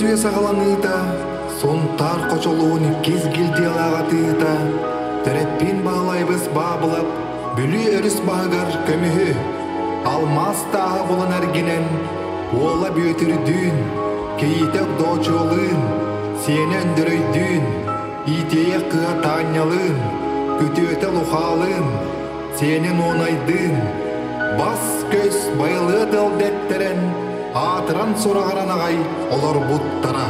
үйэ саҕаланыыта Сунтаар хочолуун иккис гильдиялаах атыыта Тэрэппиин Баһылайбыс Баабылап Бүлүү өрүс баһыгар көмүһү, алмаас тааһы булан эргинэн, уола Бүөтүрдүүн, кийиитэ Огдоочуолыын, сиэнэ Өндөрөйдүүн, иитиэйэх кыыһа Таанньалыын, күтүөтэ Лухаалыын, сиэнэ Нуонайдыын, бас-көс байылыат ыал дэттэрэн, аатыран-сураҕыран аҕай олорбуттара.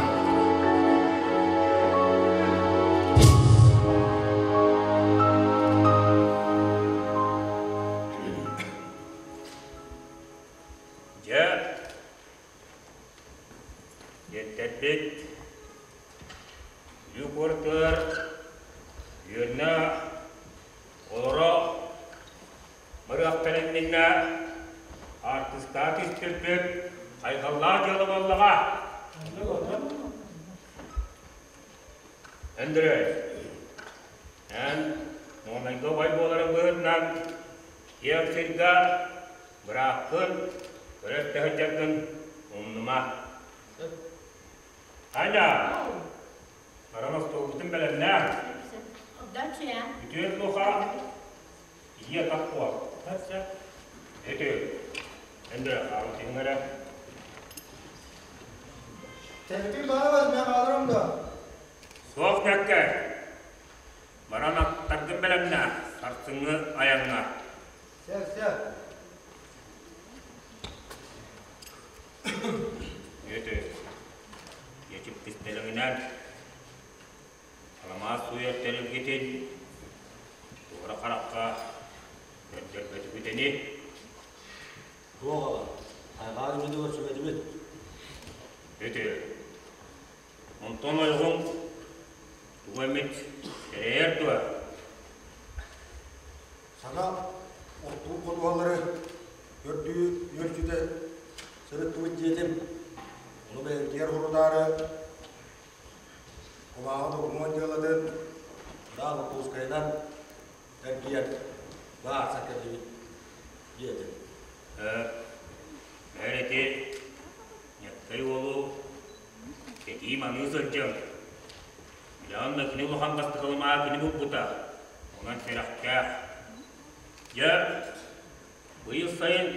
Дьэ, диэттэрбит Бүлүү куоратыгар үөрнэ олоро барыахтарын иннинэ артыстаах түстүрбүт хайҕаллаах дьыала буоллаҕа. Өндөрөй, эн Нуонайга убай буоларыҥ быһыытынан киэҥ сиргэ бырааккын көрө-истэ сылдьаргын умнума. Аня, баран остуолбутун бэлэмнээ. Үтүө туоха ийэ таппуо. Үтүө. Өндөрө хаалын түһүҥ эрэ. Тэптин баҕабас мен хаалырым да. Суох тэккэ. Баран аттаргын бэлэмнээ, сарсыҥҥы айаҥҥа. Сэр, сэр. Үөтү, ечип кистэлэҥинэн аламаас сууйар тэрилгитин туора харахха көрдөрбөтүгүт ини. Туох аҕа, хайҕаан үлэни көрсүбэтибит. Үтү, онтон ойоҕуҥ тугу эмит сэрэйэр дуо? Саҥа оттуур ходуһалары көрдүү үөрчүтэ сырыттыбыт диэтим. Ону бэйэбитигэр хорудаары кумааҕы докумуон дьыалатын ыраах Иркутскайынан эргийэн баарса кэллибит диэтим. Эр ити Ньаккай уолу кэтии маныы сылдьыҥ. Билэҕин да кини улахан бастакылымаа кини булбута. Онон сэрэхтээх. Дьэ, быйыл сайын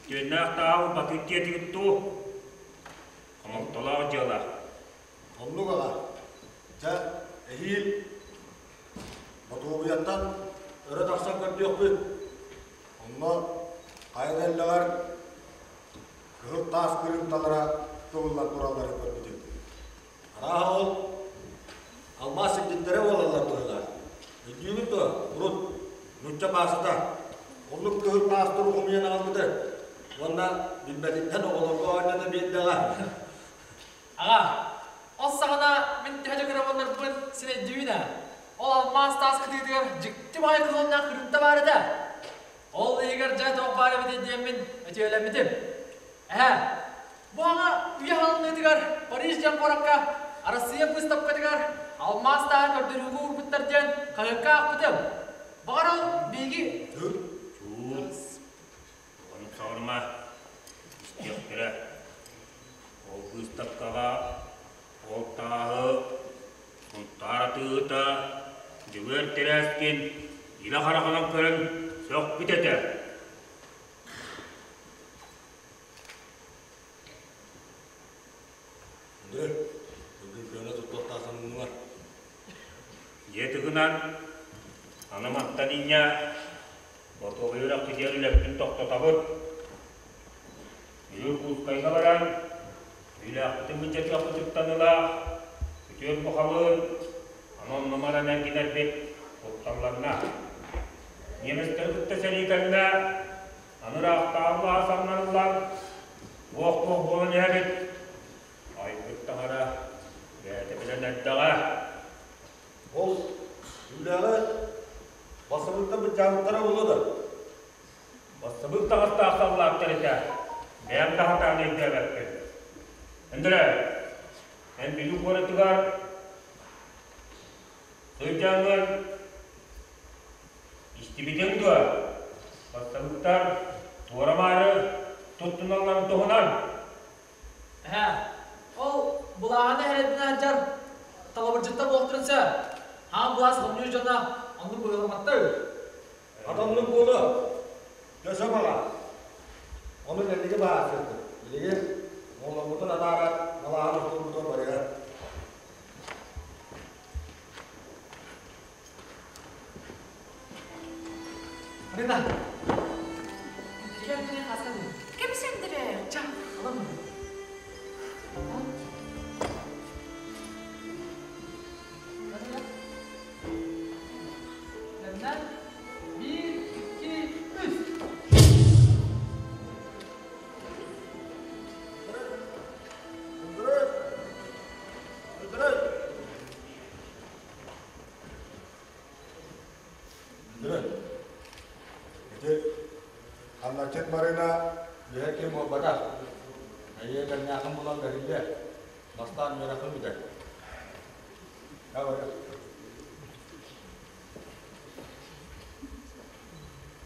түөннээх тааһы батыт диэтигит дуу? Хомолтолоох дьыала. Оннук аҕа. Дьэ, эһиил Ботуобуйаттан өрө тахсан көрдүөхпүт. Онно хайа тэллэҕэр кыһыл таас кырыымталара тылыллан туралларын көрбүтүм. Арааһа ол алмаас сирдиттэрэ буолаллар быһыылаах. Өйдүүгүн дуо, урут нуучча баасата оннук кыһыл таастары хомуйан аҕалбыта уонна билбэтиттэн оҕолорго оонньото биэрдэҕэ. Аҕа, ол саҕана мин төһө да кыра буолларбын син өйдүүбүн ээ. Ол алмаас таас кытыытыгар дьикти баҕайы кылыаннаах кырыымта баар этэ. Ол иһигэр дьэ туох баар эбитий диэммин өтүөлэммитим. Эһээ, бу аҕа үйэ хаалыныытыгар Париж диэн куоракка Арассыыйа быыстапкатыгар алмаас тааһы көрдөрүүгэ уурбуттар диэн хаһыакка аахпытым. Баҕар ол биһиги Чуут, оннук саҕарыма, истиэхтэрэ. Ол быыстапкаҕа ол тааһы Сунтаар атыыһыта Дьөгүөр Тэрээскин илэ хараҕынан көрөн сөхпүт этэ. Андрей, бүгүн кыана туттуохтаах сананнылар. Дьиэ тыгынан, аны мантан инньэ Ботуобуй үрэхпитигэр үлэбитин тохтотобут. Иркутскайга баран, түүлээхпитин былдьатыахпытыттан ыла, күтүөт бухалыын, аны онно баран эргинэрбит кутталланна. Немецтэри кытта сэрии кэннэ аны ыраахтааҕы былааһа самнарыллан, туох-туох буолан иһэбит, айбыт таҥара бэйэтэ билэн эрдэҕэ. Ол түүлээҕи бассабыыктар быдьаабыттара буолуо да? Бассабыык таҕыстаах саллааттар этэ, бэйэм да сатаан өйдөөбөппүн. Өндөрөө, эн Бүлүү куоратыгар сылдьаҥҥын истибитиҥ дуо? Бассабыыктар туора-маары туттуналларын туһунан. Эһээ, ол былааһына эрэдинэ сылдьар талабырдьыттар буолуохтарын сөп. Хаан былаас хомуньуус дьоно оннук быһыыламматтар үһү. Атоннук буолуо. Дьэ баҕа. Ону кэнники баһаарсыахпыт. Билигин оҥорбутун атаарар малааһын устуурбутун барыга. Рина. Кем Кэпсэндире. Ча, аламын. Нэннэн биир, икки, үс. Ити Хамначчыт Марыына үөһэ ким буолбатах. Эйиэ кэннээхин булан бэриллиэ. Бастаан үөрэххин бүтэр.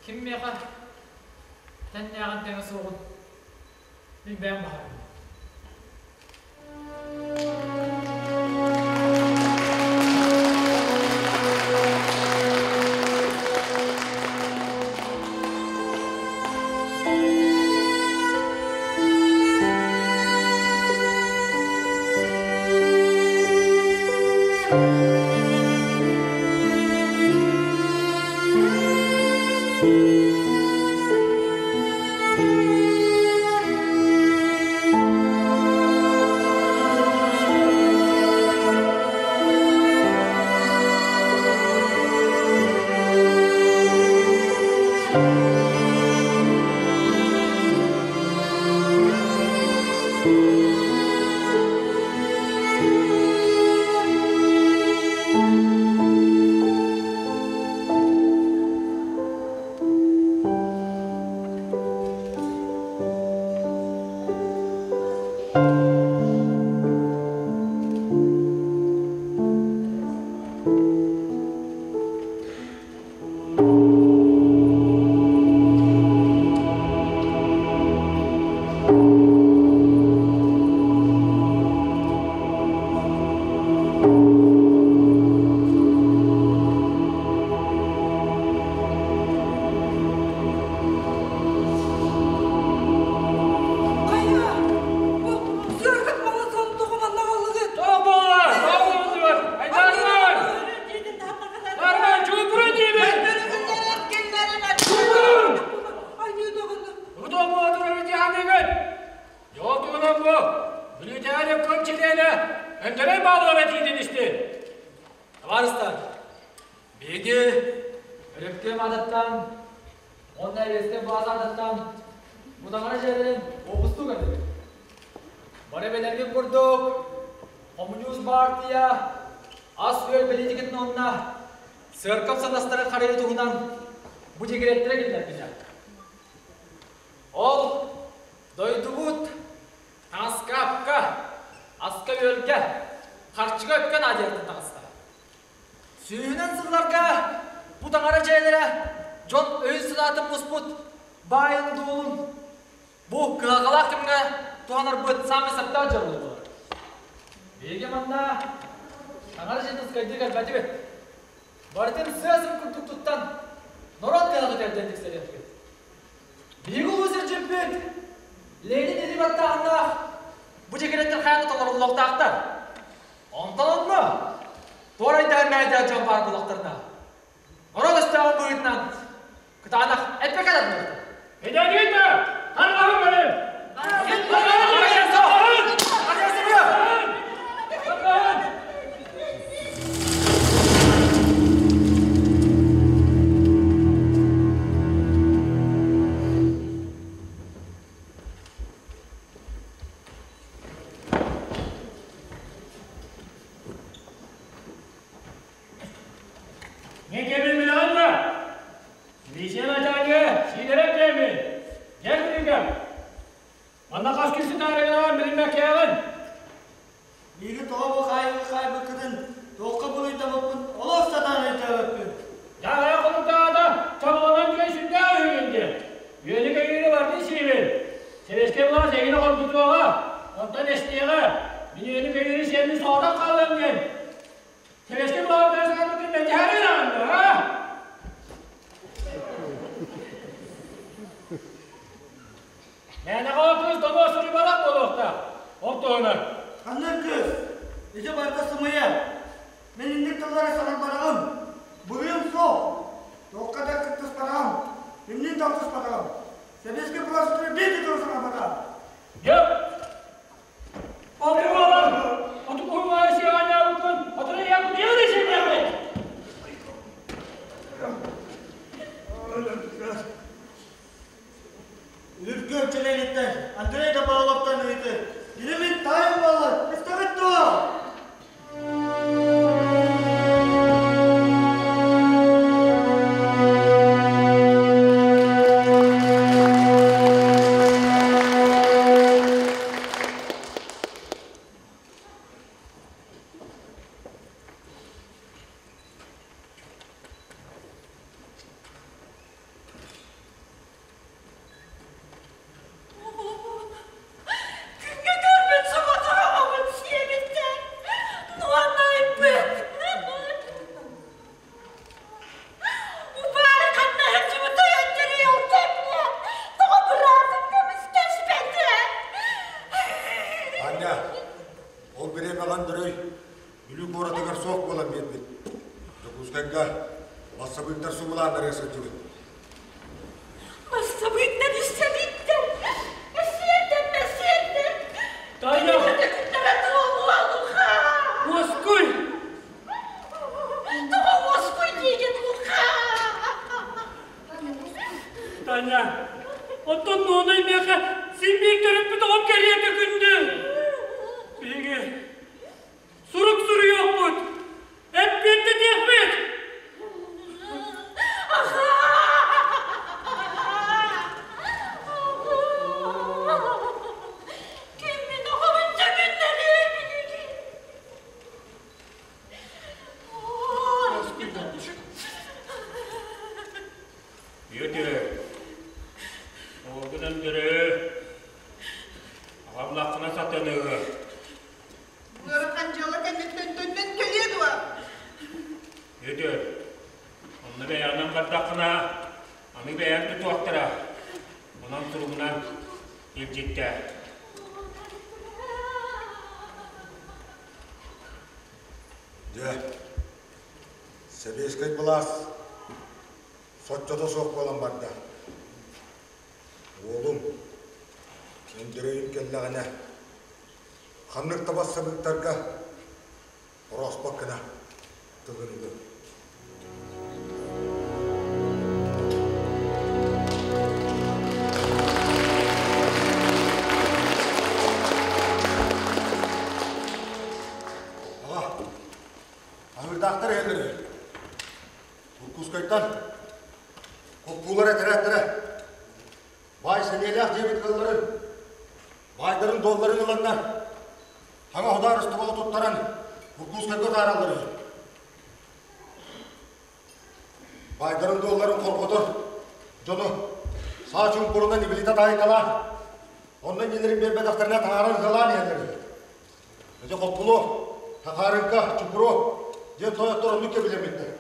Ким миэхэ тэннээҕин тэҥэ суоҕун мин бэйэм баһарбын. Хайа, бу сыаргыт маласын тугуманна қаллыгыт. Тоқ болар, тоқ болар, айдарман! Арман, чугуру деймін! Чугуру! Удобу отырыр дианығын! Жол туғынан бу, бүлүтәлі көпчілені өндірей балығы тидің істі. Табарыстар, биги өрөпкөм адаттан, онна эбесте баас адаттан, бутаңара жерин обусту көрдүк. Бары белерген курдук, Коммунист партия ас-үөл политикатын онна церковь санастары карайы туһунан бу декреттер киллэрбитэ. Ол дойдубут таҥаска-апка, аска-үөлгэ, харчыга өпкө наадыйартан таҕыста. Сүүһүнэн сылларга бу таҥара дьиэлэрэ дьон өйүн-санаатын муспут баайын-дуолун бу кыһалҕалаах кэмҥэ туһанарбыт саамай саптаах дьарык буолар. Биһиги манна таҥара дьиэтин ыскайдыы кэлбэтибит. Барытын сыа-сым курдук туттан норуот кыһалҕата эрдэн тиксэриэхпит. Биһиги улуу сирдьиппит Ленин илии баттааһыннаах бу дьэкирэттэр хайаан да толоруллуохтаахтар. Онтон онно туорайдаан мэйдээх дьон баар буоллахтарына, норуот өстөөҕүн быһыытынан кытаанах эппиэккэ тардыллар. Эдэгиитэ, тарҕаһын бары! Тарҕаһын! Не кемин билэҕин да? Милиция начальнига Сиидэрэп диэммин. Дьэ билигин. Манна хас күн сытаарыгынан билиммэккээҕин. Миигин тоҕо бу хаайыы хаайбыккытын, туохха буруйдаммыппын олох сатаан өйдөөбөппүн. Дьаҕайа хонуктаата чабыланан түгэн сүрдээх үһүгүн диэн. Үөнү-көйүүрү бардын сиибин. Сэбиэскэй былаас эйигин оҕорбутуоҕа, онтон эстиэҕэ. Мин эни сиэммин соҕотох хаалыам диэн. Сэбиэскэй былаҕа саҥарбытын мэлдьэһээри гынаҕын дуо, а? Мээнэҕэ ол кыыс домуо суруйбатах буолуохтаах. Ол туһунан. Ханнык кыыс? Ити барыта сымыйа. Мин инник тыллары саҥарбатаҕым. Буруйум суох. Туохха да кыттыспатаҕым. Кимниин да алтыспатаҕым. Сэбиэскэй былаас утары биир да тылы саҥарбатаҕым. Дьэ, ол буолан, оту куһумаайы сиэҕэннээбиккин, отуну ийэ кутуйа да сиэниэхпит. Үргү чэлэниттэн Андрей Доброловтан ыйытыы. Кини мин таайым буолар, истэҕит дуо? Күҥҥэ көрбүт соҕотоҕобут сиэбиттэр нуонайбыт. Убаай ханна сылдьыбытай Андрей ол кэмҥэ тоҕо быраатын көмүскэспэтэ? Аня, ол бириэмэҕэ Андрей Бүлүү куоратыгар суох буолан биэрбит. Дьокуускайга бассабыыктар субулааннарыгар сылдьыбыт. Бассабыыктар иссэбиттэр, эсиэрдэр, мэсиэрдэр. Таня! Уоскуй! Тоҕо уоскуй диигин Луха? Таня, оттон Нуонай миэхэ син биир төрөппүт оҕом кэриэтэ күндү. Биһиги Сурук суруйуохпут! Эппиэттэтиэхпит! Ким мин оҕобун төгүннэриэ билигин? Бүөтүр, уолгун өндөрөө, аҕаллаххына сатаныа. Ыарахан дьыала кэнниттэн төннөн кэлиэ дуо? Бүөтүр, онно бэйэҕинэн бардаххына, аны бэйэҥ тутуохтара. Онон туругунан илдьиттээ. Дьэ, сэбиэскэй былаас соччото суох буолан барда. Уолум, Өндөрөйүм кэллэҕинэ, Ханнык да бассабыыктарга орооспот гына тылын ылын. Аҕа, аһыырдаахтар иһэллэр үһү. Уркуускайтан коппуулар этэрээттэрэ баай сэниэлээх диэбит ыалларын Баайдарын-дуолларын ыланнар, хаҥа судаарыстыбаҕа туттаран, Иркутскайга утаараллар үһү. Баайдарын-дуолларын хорҕотор дьону саа чуҥкурунан ибилитэ таайталаан, онно иннилэрин биэрбэтэхтэринэ таһааран ыһыалаан иһэллэр үһү. Ити Хоппулуо, Тахаарыҥка, Чукуруо диэн тойоттор оннук кэбилэммиттэр.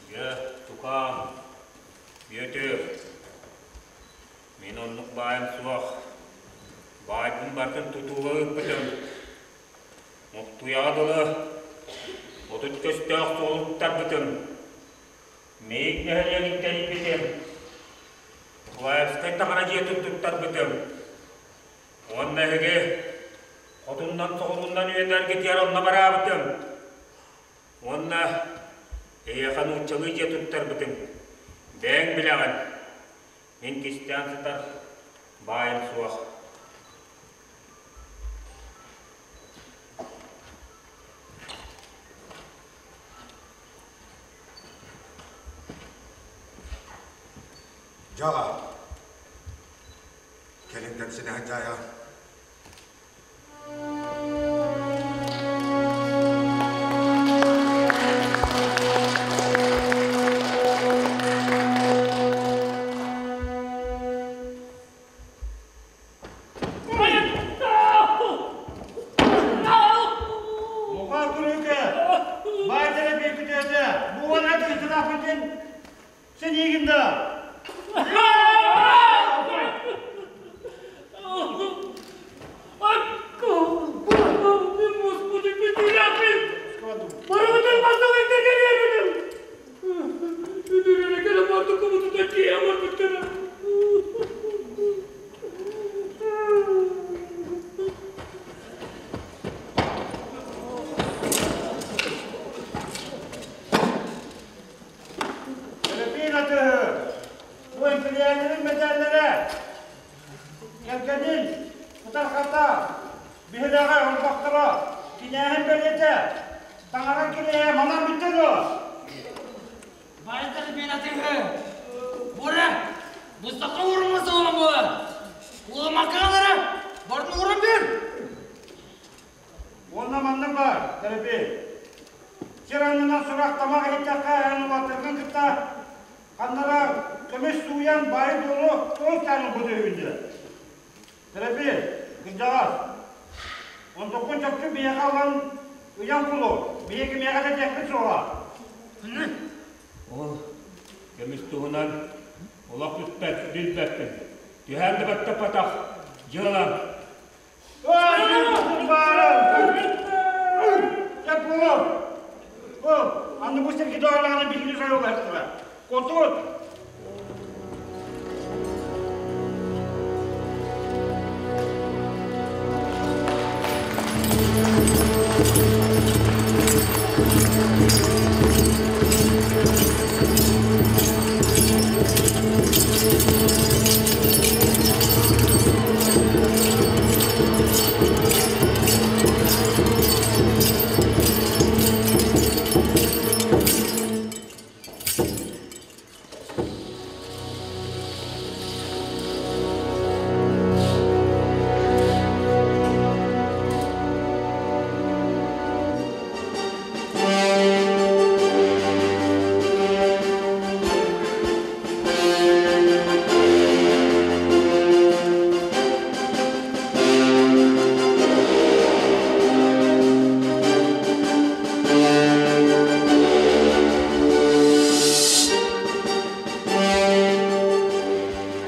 Дьэ, тукаам, Бүөтүр, мин оннук баайым суох. Баайбын барытын тутууга ыыппытым. Мухтуйаҕа дылы 30 көстөөх суолу туттарбытым. Мэйик нэһилиэгин тэрийбитим. Николаевскай таҥара дьиэтин туттарбытым. Уонна эһиги хотуннан-соҕурууннан үөннэргитигэр онно бараабытым. Уонна эйиэхэ нууччалыы дьиэ туттарбытым. Бэйэҥ билэҕин, мин кистээн сытар баайым суох. Дьаҕа, кэлин кэмсинэһэн дьаайаҕын. дойдулаахпын диэн сэниигин да. Төлөпүөн атыһы, бу импирийээллэрин мэтээллэрэ, кэргэнин, кутархата, биһилэҕэ, олбохторо, кинээһин бэлиэтэ, таҥара кириэһэ манан бүттэ дуо? Баайа төлөпүөн атыыһы, Бура, быстахха ууруммут суолум буолар. Уламаккалара, барын ууран бер. Уонна маннык баар, Тэрэпиэй. Сир аннынан сурах тамах иһиттэххэ эн улааттаргын кытта ханнара көмүс сууйан баайы-дуолу туох таанын бу үһүндү. Тэрэпиэй, кырдьаҕас, онтуккун чопчу биһиэхэ ылан ыйан кулу, биһиги кимиэхэ да диэхпит суоҕа. Ол көмүс туһунан олох бүппэт, билбэппин. Түһээн да баттаппатах дьыалам. Анны бу сирги доҕордаҕына биһиги сойуолаһыктара. Кутут!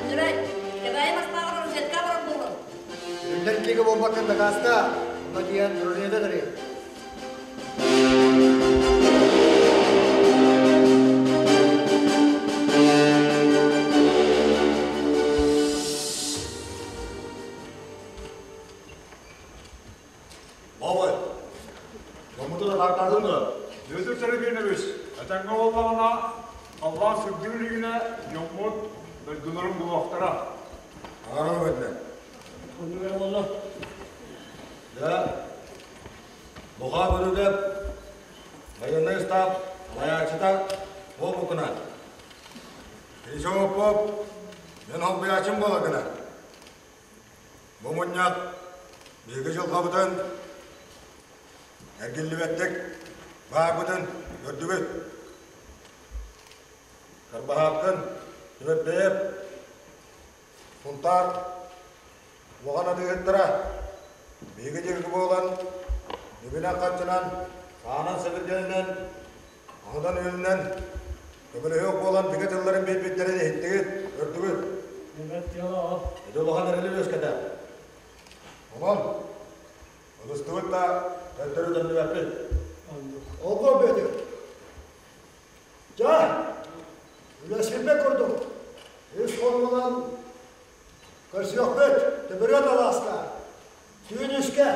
Андрей, давай Москваҕа разведка барар буолан. Үллэр кигэ буолбаккын дакааста, онно тиийэн рулета дары. Бабай, дьоммутун атаартаатыҥ дуо? Бүөтүр Сергеевич, этэҥҥэ буоллаҕына, халлаан сырдыы илигинэ дьоммут дойдуларын булуохтара. Аҕаран этэ. Оннук эрэ буолла. Дьэ, Луха Көрүгэп байыаннай ыстаап салайааччыта буолбуккуна. Ишов Поп, мен холбуйааччым буоларгына. Бу мунньах биһиги дьылҕабытын эргиллибэттик баарбытын көрдүгүт. Карбаһаапкын Түбэппэйэп Сунтаар улахан атыыһыттара биһиги диэки буолан үбүнэн-харчынан, саанан-сэбиргэлинэн, аһынан-үөлүнэн көмөлөһүөх буолан бигэ тылларын биэрбиттэрин иһиттигит, көрдүгүт. Ити улахан эрэли үөскэтэр. Онон ылыстыбыт да төттөрү төннүбэппит. Олго Бүөтүр. Дьэ, үлэсирбэ курдук үс хонугунан көрсүөхпүт Төбөрүөн алааска, түүн үскэ.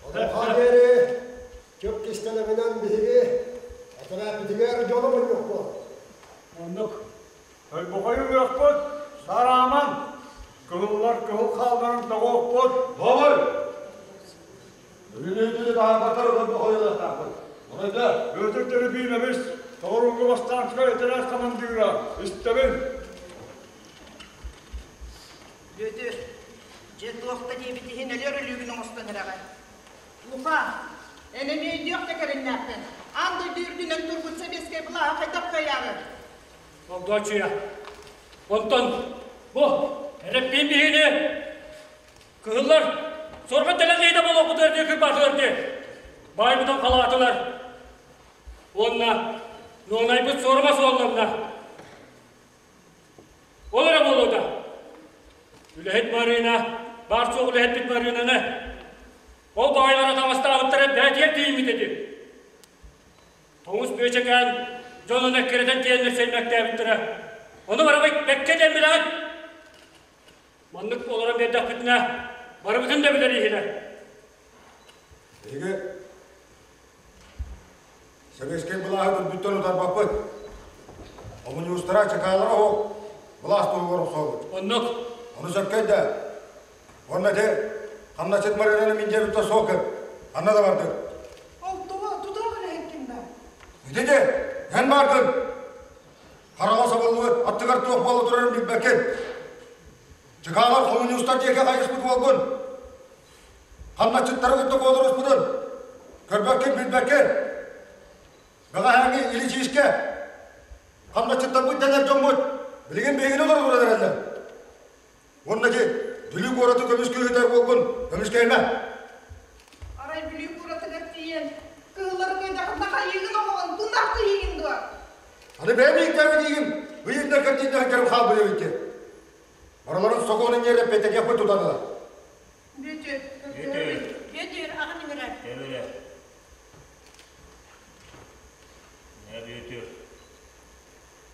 Онуоха диэри чып кистэлэҥинэн биһиги этэрээппитигэр дьону мунньуохпут. Оннук. Тойбохойу үөхпүт, сарааман, кыһыллар кыһыл хаалларын тоҕуохпут. Бабай! Өлүнү таһаарбаттар тойбохойулаахтаахпыт. Онойда. Бүөтүр Теребинович, Тоҕурунга бастаанскай этэрээт хамандыыра, истэбин. Бүөтүр, дьэ туох да диэбит иһин өлөр өлүүгүн оҥостон эрэҕин. Луха, эн эмиэ өйдүөх да кэриннээххин. Аан дойду үрдүнэн турбут сэбиэскэй былааһы хайдах кыайаары? Огдооччуйа, онтон бу эрэппиин биһигини кыһыллар сорго тэлэхиитэ буолуохпутугар диэки кырбаатылар дии. Баайбытын халаатылар. Уонна Нуонайбыт суорума суолланна. Ол эрэ буолуота. Үлэһит Марыына, баар-суох үлэһиппит Марыынаны ол баҕайылара таҥастаабыттара бээтигэр тиийиммит этим. Тоҥус Бүөчэкээн дьонун эккирэтэн тиэннэр сэймэктээбиттэрэ. Ону барыбыт бэккэ диэн билэҕит. Маннык олорон биэрдэхпитинэ, барыбытын да билэр иһилэр. Эһиги Сэбиэскэй былааһы көрбүттэн утарбаппыт. Хомуньуустара, чакаалара оһох былаас туһугар охсуобут. Оннук. Ону сөпкө өйдөө. Уонна ити хамначчыт Маринаны мин дьиэбиттэн суох көр. Ханна да бардын. Ол туга тутаах үлэһиккин да? Ити де, эн бааргын. Хараҕа сабыллыбыт, аттыгар туох буола турарын билбэккин. Чыкаалар хомуньуустар диэки хайыспыт буолгун. Хамначчыттары кытта куотуруспутун көрбөккүн, билбэккин. Бэҕэһээҥҥи Иличиискэ хамначчыттарбыт дэнэр дьоммут билигин биһигини олорон эрэллэр. Уонна ити Бүлүү куораты көмүскүү буолгун көмүскэймэ. Арай Бүлүү куоратыгар тиийэн кыһыллары кыайдаххытына хайыыгын оҥоҕун, туннаах тиийигин дуо? Аны бэйэм ииктээбит иигим ыйыннар кэрдииннээх кэрим хаалбыт эбит Барыларын сокуонун ньиэрэ пэтэтиэхпит тутанылар. Бүөтүр. Бүөтүр. Бүөтүр, аҕын ыҥырар. Эбирэ. Не Бүөтүр.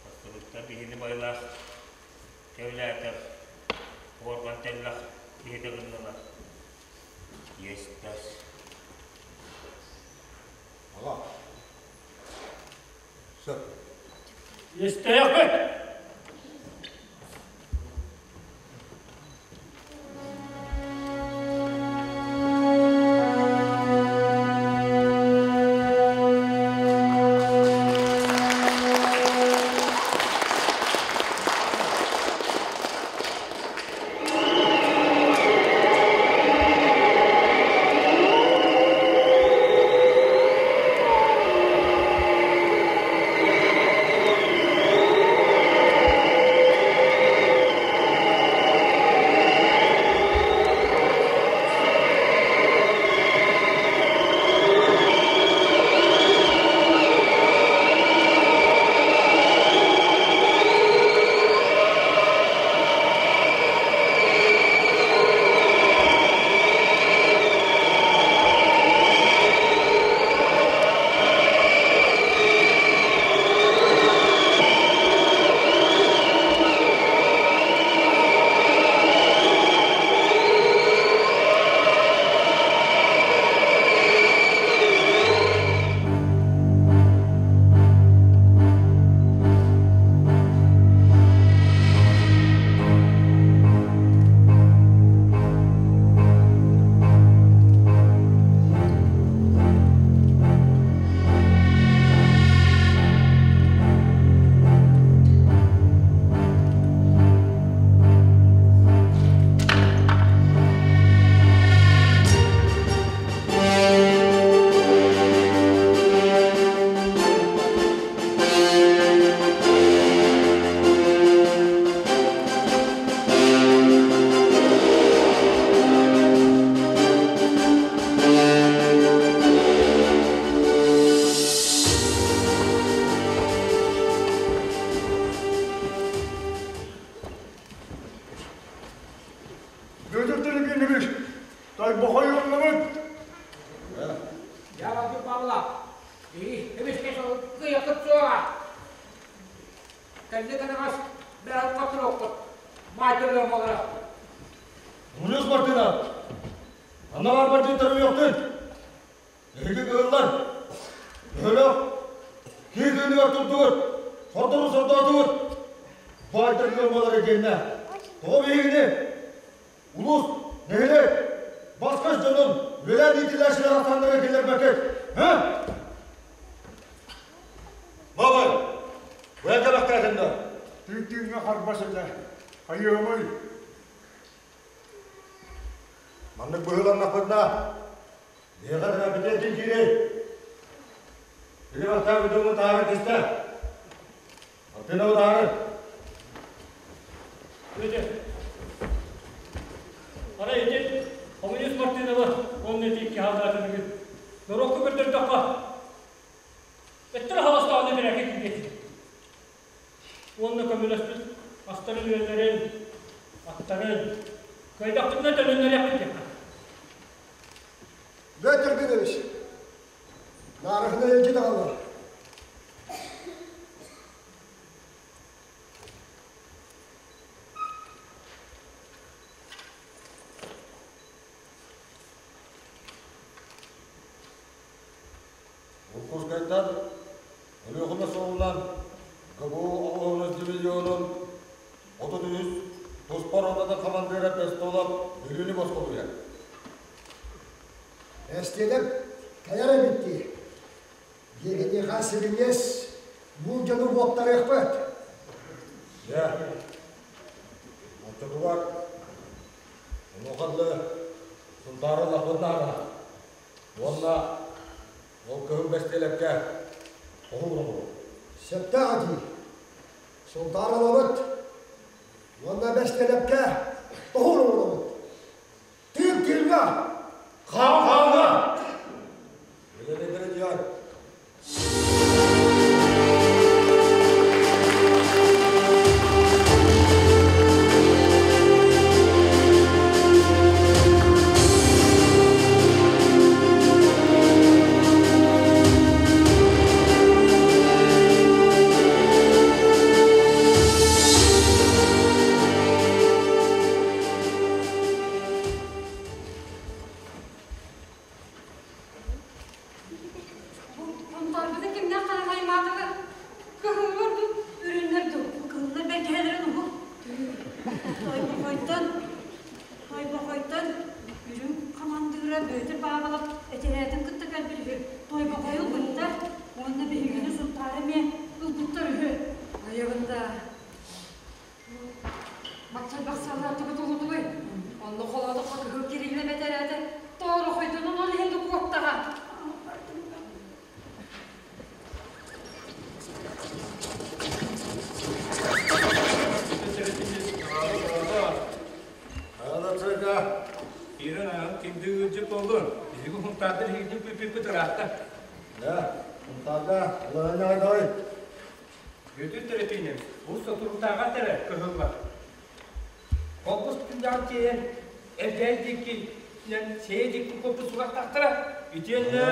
Тахсыбыттар биһини байлаах кэбилээтэр уорган тэллэх киһитэ гыннылар. Есть-тас. Аҕа. Сөп. Истээхпит. Бүөтүр Тилигинович, Тойбохой ыллыбыт. Я Вадим Павлов. И эмискэ кыйакыт суоҕа. Кэнни канаҕас бэҕэл хотуруоккут. Маайтырыам олоро. Мунус Мартына, анна бар бардыттар уйуохтун. Эһиги кыһыллар, төһөлөөх киһи тыыныгар турдугут, сордору сордоотугут. Баайдар ыалмалара итиэннэ. Тоҕо биһигини улуус, нэһилиэк, бас-көс дьонун үлэлээн иитиллээччилэр ахсааннарыгар киллэрбэккит, һы? Бабай, бэйэ кэлэхтээтин да. Тыын-тыыҥҥа харбас этэ. Хайыамый? Маннык быһыыланнахпытына, миэхэ тэрээппитин киирэй. Били бастаан бүтүҥҥүн таһааран кистэ. Артына утаары. Бүөтүр. Арай ити коммунист Мартынова уонна ити икки хаалдаатыныгы норуокка көрдөрдөххө, өттөр хаҕастаҕына. даҕаны этэрээккэ киирбэт этим. Уонна көмөлөспүт астарын-үөллэрин, аттарын кыайдахпытына төнүннэриэхпит диэххэ. Петр Григорьевич, наарыһына илдьит аҕалар. Уркуускайтан Өлүөхүмэ суолунан ГБУ оҕоһунус дивизионун 33 туспа ротатын хамандыыра Пестолов Бүлүүнү босхолуйар. Эстиэлэр кэлэр эбит дии. Диэкитиэхэ сибиниэс бу дьону буоттарыахпыт. Дьэ, оччотугар онуоха дылы Сунтаары ыллахпыт наада. Уонна ол кыһыл бэстиэлэккэ оһур оҥорор. Сөптөөх этии. Сунтаар ылабыт уонна бэстиэлэккэ тоһуур оҥоробут. Тыын тыыҥҥа! Хаан-хааҥҥа! Үлэлэтэрэ диэн. Бунтаарбытын кимнээх хараҥа аймаатылар? Кыһыллар дуу, үрүҥнэр дуу? Кыһыллар бэргэһэлэрин уһук. Тойбохойтон, Тойбохойтон үрүҥ хамандыыра Бүөтүр Баабылап этэрээтин кытта кэлбит үһү. Тойбохойу ылбыттар уонна биһигини Сунтаары эмиэ ылбыттар үһү. Айабын да Бачча бахсалаатыбыт улутугуй. Онно холоотоххо кыһыл Кириллэ бэтэрээтэ тоорохойдонон ол иһин да куоттаҕа. Киирэн аҕам кимдии ыалдьыт буоллун? Биһиги Сунтаардар иһигитин күүппүппүт ыраатта. Дьэ, Сунтаарга улахан Бүтүн төрөпүүнүм, бу соторутааҕар эрэ кыһыллар. Холкус күннээх тиэйэн, эрдээн диэкинэн сиэ диэки куоппут сурахтаахтара. Итиэннэ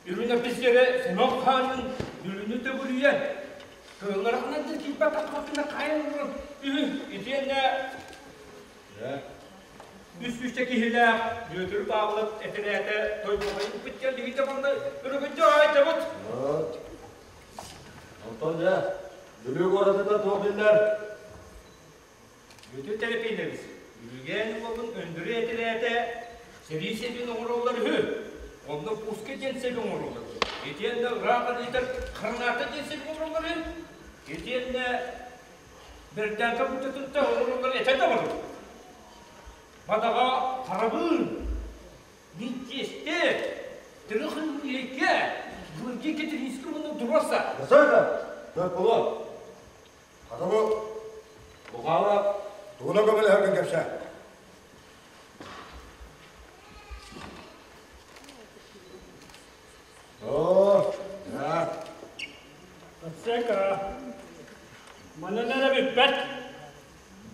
үрүҥ эписиэрэ Семен Хаанын Бүлүүнү төгүрүйэн, кыһылларынан да киирбэт таххаппына хаайан олорон үһү. Итиэннэ үс сүүсчэ киһилээх Бүөтүр Павлов этэрээтэ Тойбохойун быттыан биһиги манна өрөгөйдө аайдабыт. Онтон дьэ, Бүлүү куоратыттан туох биллэр? Бүтүн Тэрэпиинэбис Бүлүүгээн уолун Өндөрү этэрээтэ сэрии сэбин оҥороллор үһү. Онно пуска диэн сэби оҥороллор. Итиэннэ ыраах ыытар граната диэн сэби оҥороллор үһү. Итиэннэ Бердянка бутатыттан оҥороллор этэ да барыт. Бадаҕа харабыын Минтиэстэ, Трехин Ильке, Георгий Катеринский уонна Дроса. Досайда, Дойкуло. Хатабы, Лухаала, тугунан көмөлөһөргүн кэпсээ. Оо, да. Сека, манан эрэ бүппэт.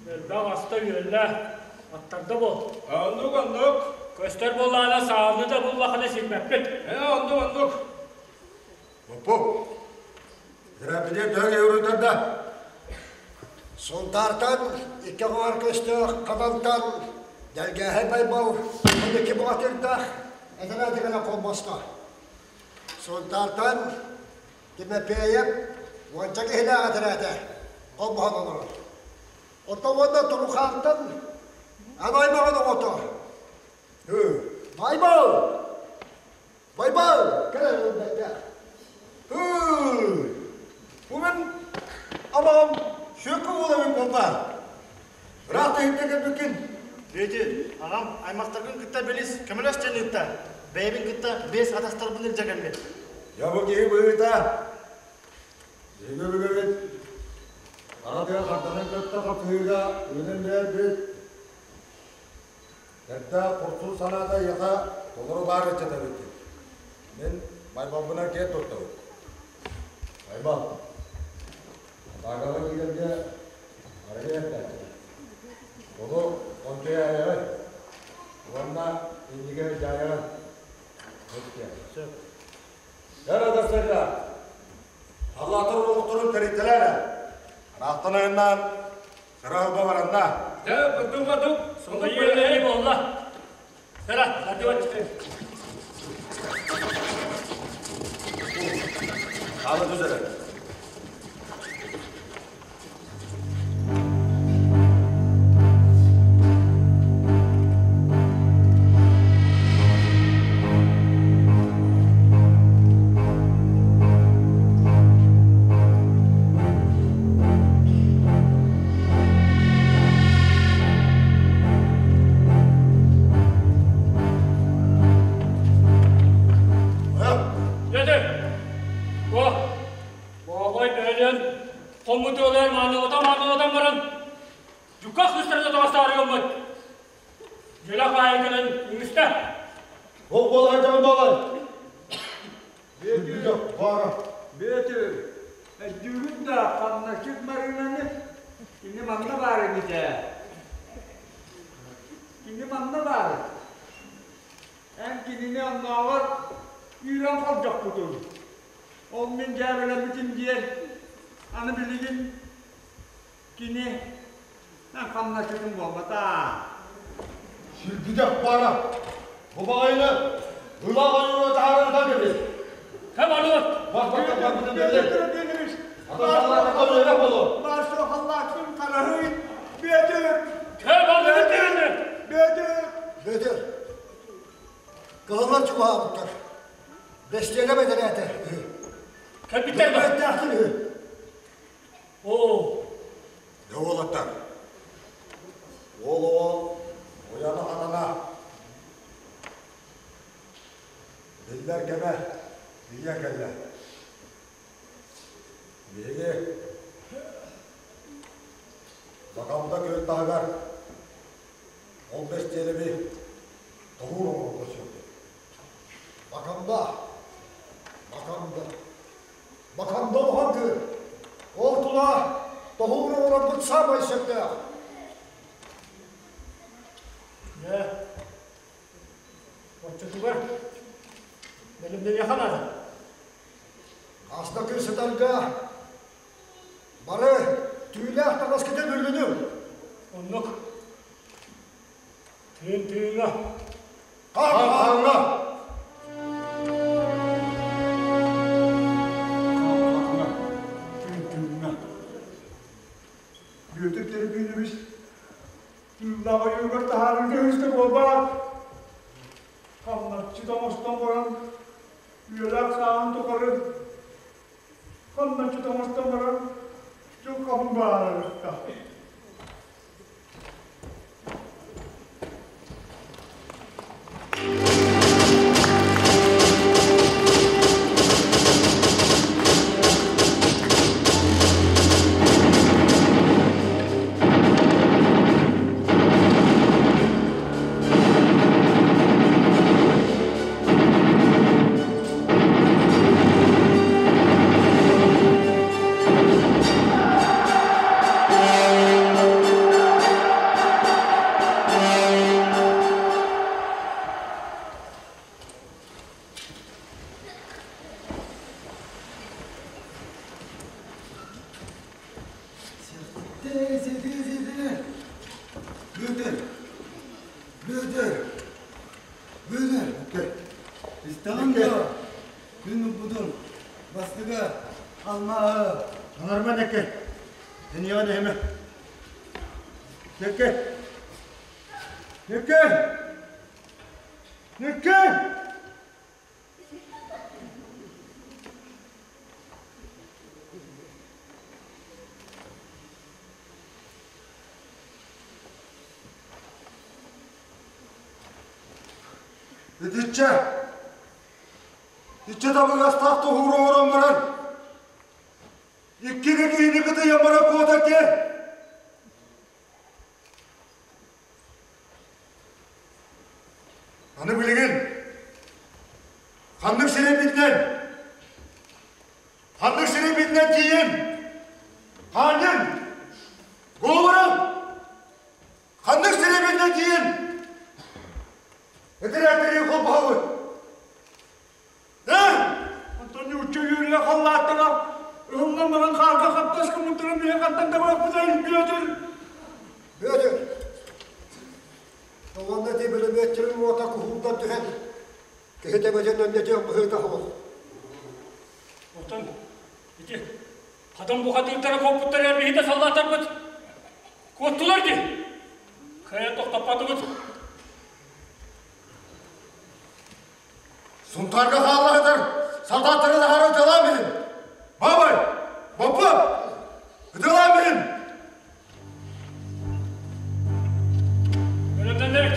Элбэх аста үөллэ, аттарда бу. Оннук, оннук. Көстөр буоллаҕына саалны да буллахына сирбэппит. Ээ, оннук, оннук. Боппу. Грабидер төһө евротарда? Сунтаартан икки оҕор көстөөх Хабалтан Дэлгээһэй Байбал 12 бухатыырдаах этэрээти холбосто. Сунтаартан Тимофеев уонча киһилээх этэрээтэ холбоһон олорор. Оттон уонна Турухаантан ан аймаҕын оҕото Байбал! Байбал! Кэлэн ылбайдаах. Бу мин абаҕам Сүөккэ уолабын буолбаат. Ыраах да иһиттэ кэлбиккин. Бүөтүр, аҕам аймахтаргын кытта билис, көмөлөс диэн ыытта. Бэйэбин кытта биэс атастарбын илдьэ кэллим. Дьэ бу киһи быһыыта. Биһиги өбүгэбит хара тыа харданын кытта хапсыһыыга үлэнэн биэрбит. Эрдэ хорсун санаата эйиэхэ толору баар ыччат эбиккин. Мин Байбалбынан киэн туттабын. Айбал, атаакаҕа киирэргэ арыгы иһэрдээччилэр. Ону ончуйаайаҕын уонна инники дьаайаҕын. Сөп. Эр адарсарга Аллаатар олохторун тэрилтэлэр араахтан айаннаан сыра баранна. Дэ, бырдым-бадым, сонуйу буолла. Сыра, сардыбат. Хаала түзэрэ. Деді, о, Баабай бөһөлөөн хоммутуолар маанылатан-маанылатан баран, дьукках кыстарга таҕыстаары гыммыт. Дьөлөх аайы кэлэн үҥүстэ. Ол буолар дьон буолар. Бүөтүр, Бүөтүр, өйдүүгүн да хамначчыт Марыынаны кини манна баар эбит ээ. Кини манна баар. Эн кинини оннооҕор үүрэн холдьохпутун. Ол мин дьээбэлэммитим диэн, аны билигин кини эн хамначчытыҥ буолбатаа. Сиргидэх баара, бу баҕайыны ылаах ойуура таһааран ытан кэбис. Кэм алыат. Бас баттан барбытын биллин. Ата болу. Баар суох аллааккын хараһый. Бүөтүр! Кэм алыат диэни. Бүөтүр! Бүөтүр, кыһыллар чугаһаабыттар. Бэстиэлэ бэтэрээтэ үһү. Кэлбиттэр ба? Бэттээхтэр үһү. Оо. Дьэ уолаттар, уол оҕо уйана-хатана биллэр кэмэ тиийэн кэллэ. Биһиги Бакамда күөл таһыгар ол бэстиэлэби тоһуур оҥорон көрсүөхпүт. Бакамда, Бакамда, Бакамда улахан күөл. Ол тула тоһуур оҥорорбут саамай сөптөөх. Дьэ, оччотугар бэлэмнэниэхэ наада. Хаста күн сытарга бары түүлээх таҥаскытын үллүнүҥ. Оннук. Тыын тыыҥа. Хаҥ-хаҥҥа. Хаҥ-хаҥҥа. Тыын тыыҥа. Бүөтүр Теребинович тыыллаах ойууругар таһаарарга үһүстэ буолбаат. Хамначчыт оҥостон баран, үйэлээх сааһын тухары хамначчыт оҥостон баран, дьылҕабын баарарыкта. Бүөтүр! Бүөтүр! Бүөтүр! Истэҕин дуо? Күн ылбытым, бастыга, алмааһы. Анарма нэкэ. Эниэҕэ нэһимэ. Нэкэ. Нэкэ! Нэкэ! Итиччэ, иччэ табыгастаах тоһуур оҥорон баран, икки киһини кытыйан баран куотар диэн. Аны билигин ханнык сирэйбитинэн, ханнык сирэйбитинэн сирэйбинэн тиийэн! Хаанньын! Говоров! Ханнык сирэйбинэн тиийэн! Этэрээттэрин холбоһобут! Эй! Онтон нуучча үөрүйэх халлааттара ыһыллан баран хаарга хаптас гыммыттарын биһи хантан табыахпытай, Бүөтүр? Бүөтүр! Уонна ити бүлүмүөтчүрүн уота куһуурдан түһэн, киһи төбөтүн өндөтүөх быһыыта суох. Оттон ити хатан бухатыырдара куоппуттар эрбиһитэ саллаатарбыт. Куоттулар дии. Кыайан тохтоппотубут. Сунтаарга хаалла сытар солдаттары таһаара ытыалаан билин! Бабай! Боппо! Ытыалаан билин! Өлөтөннөр!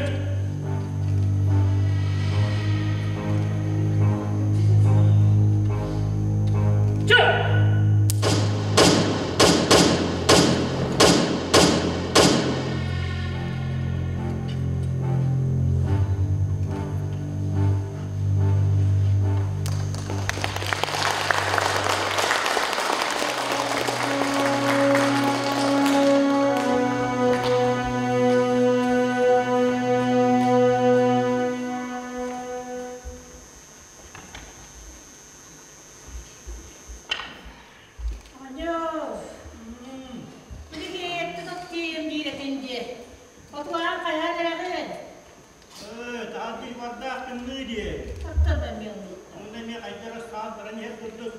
Чэ! Оҕонньор, билигин тот тиийэн биир этин диэ. Отуоран хайаан эрэҕин? Ээ, таһан тыйбардаах тымныы диэ. Оттон да эмиэ оннуктар. Онно эмиэ хайдах эрэ саан баран иһэр курдук.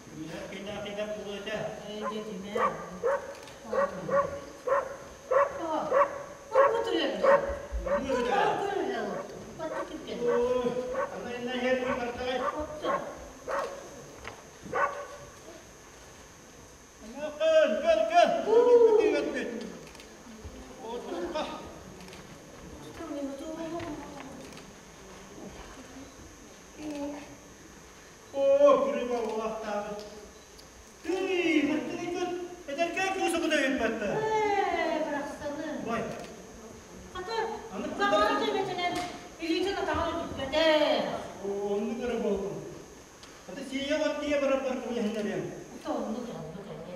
Күнүһэр кэннээх кэннэх буолуо этэ. Ээ, дьэ, Оо, урбут үрэрдэ. Тутаан көрүлэ Батты кирген. Ана инна иһэр тыйбардаҕай. Оттон. Көл, көл, көл. Күтүгэтбит. Отурка. Оо, күрүбэ улахтаабыт. Тый, маттыгыйбыт. Эдэркээ кыыс оҕото эбиппатта. Ээ, барахсаны. Бай. Хата, баҕара төбөтүнэн илиитин атаҕын өтүппэтэ. Оннук эрэ буоллун. Аты сиэйэ от тиийэ барар бар кыбыйаһыннарыам. Оннук оннук эмиэ.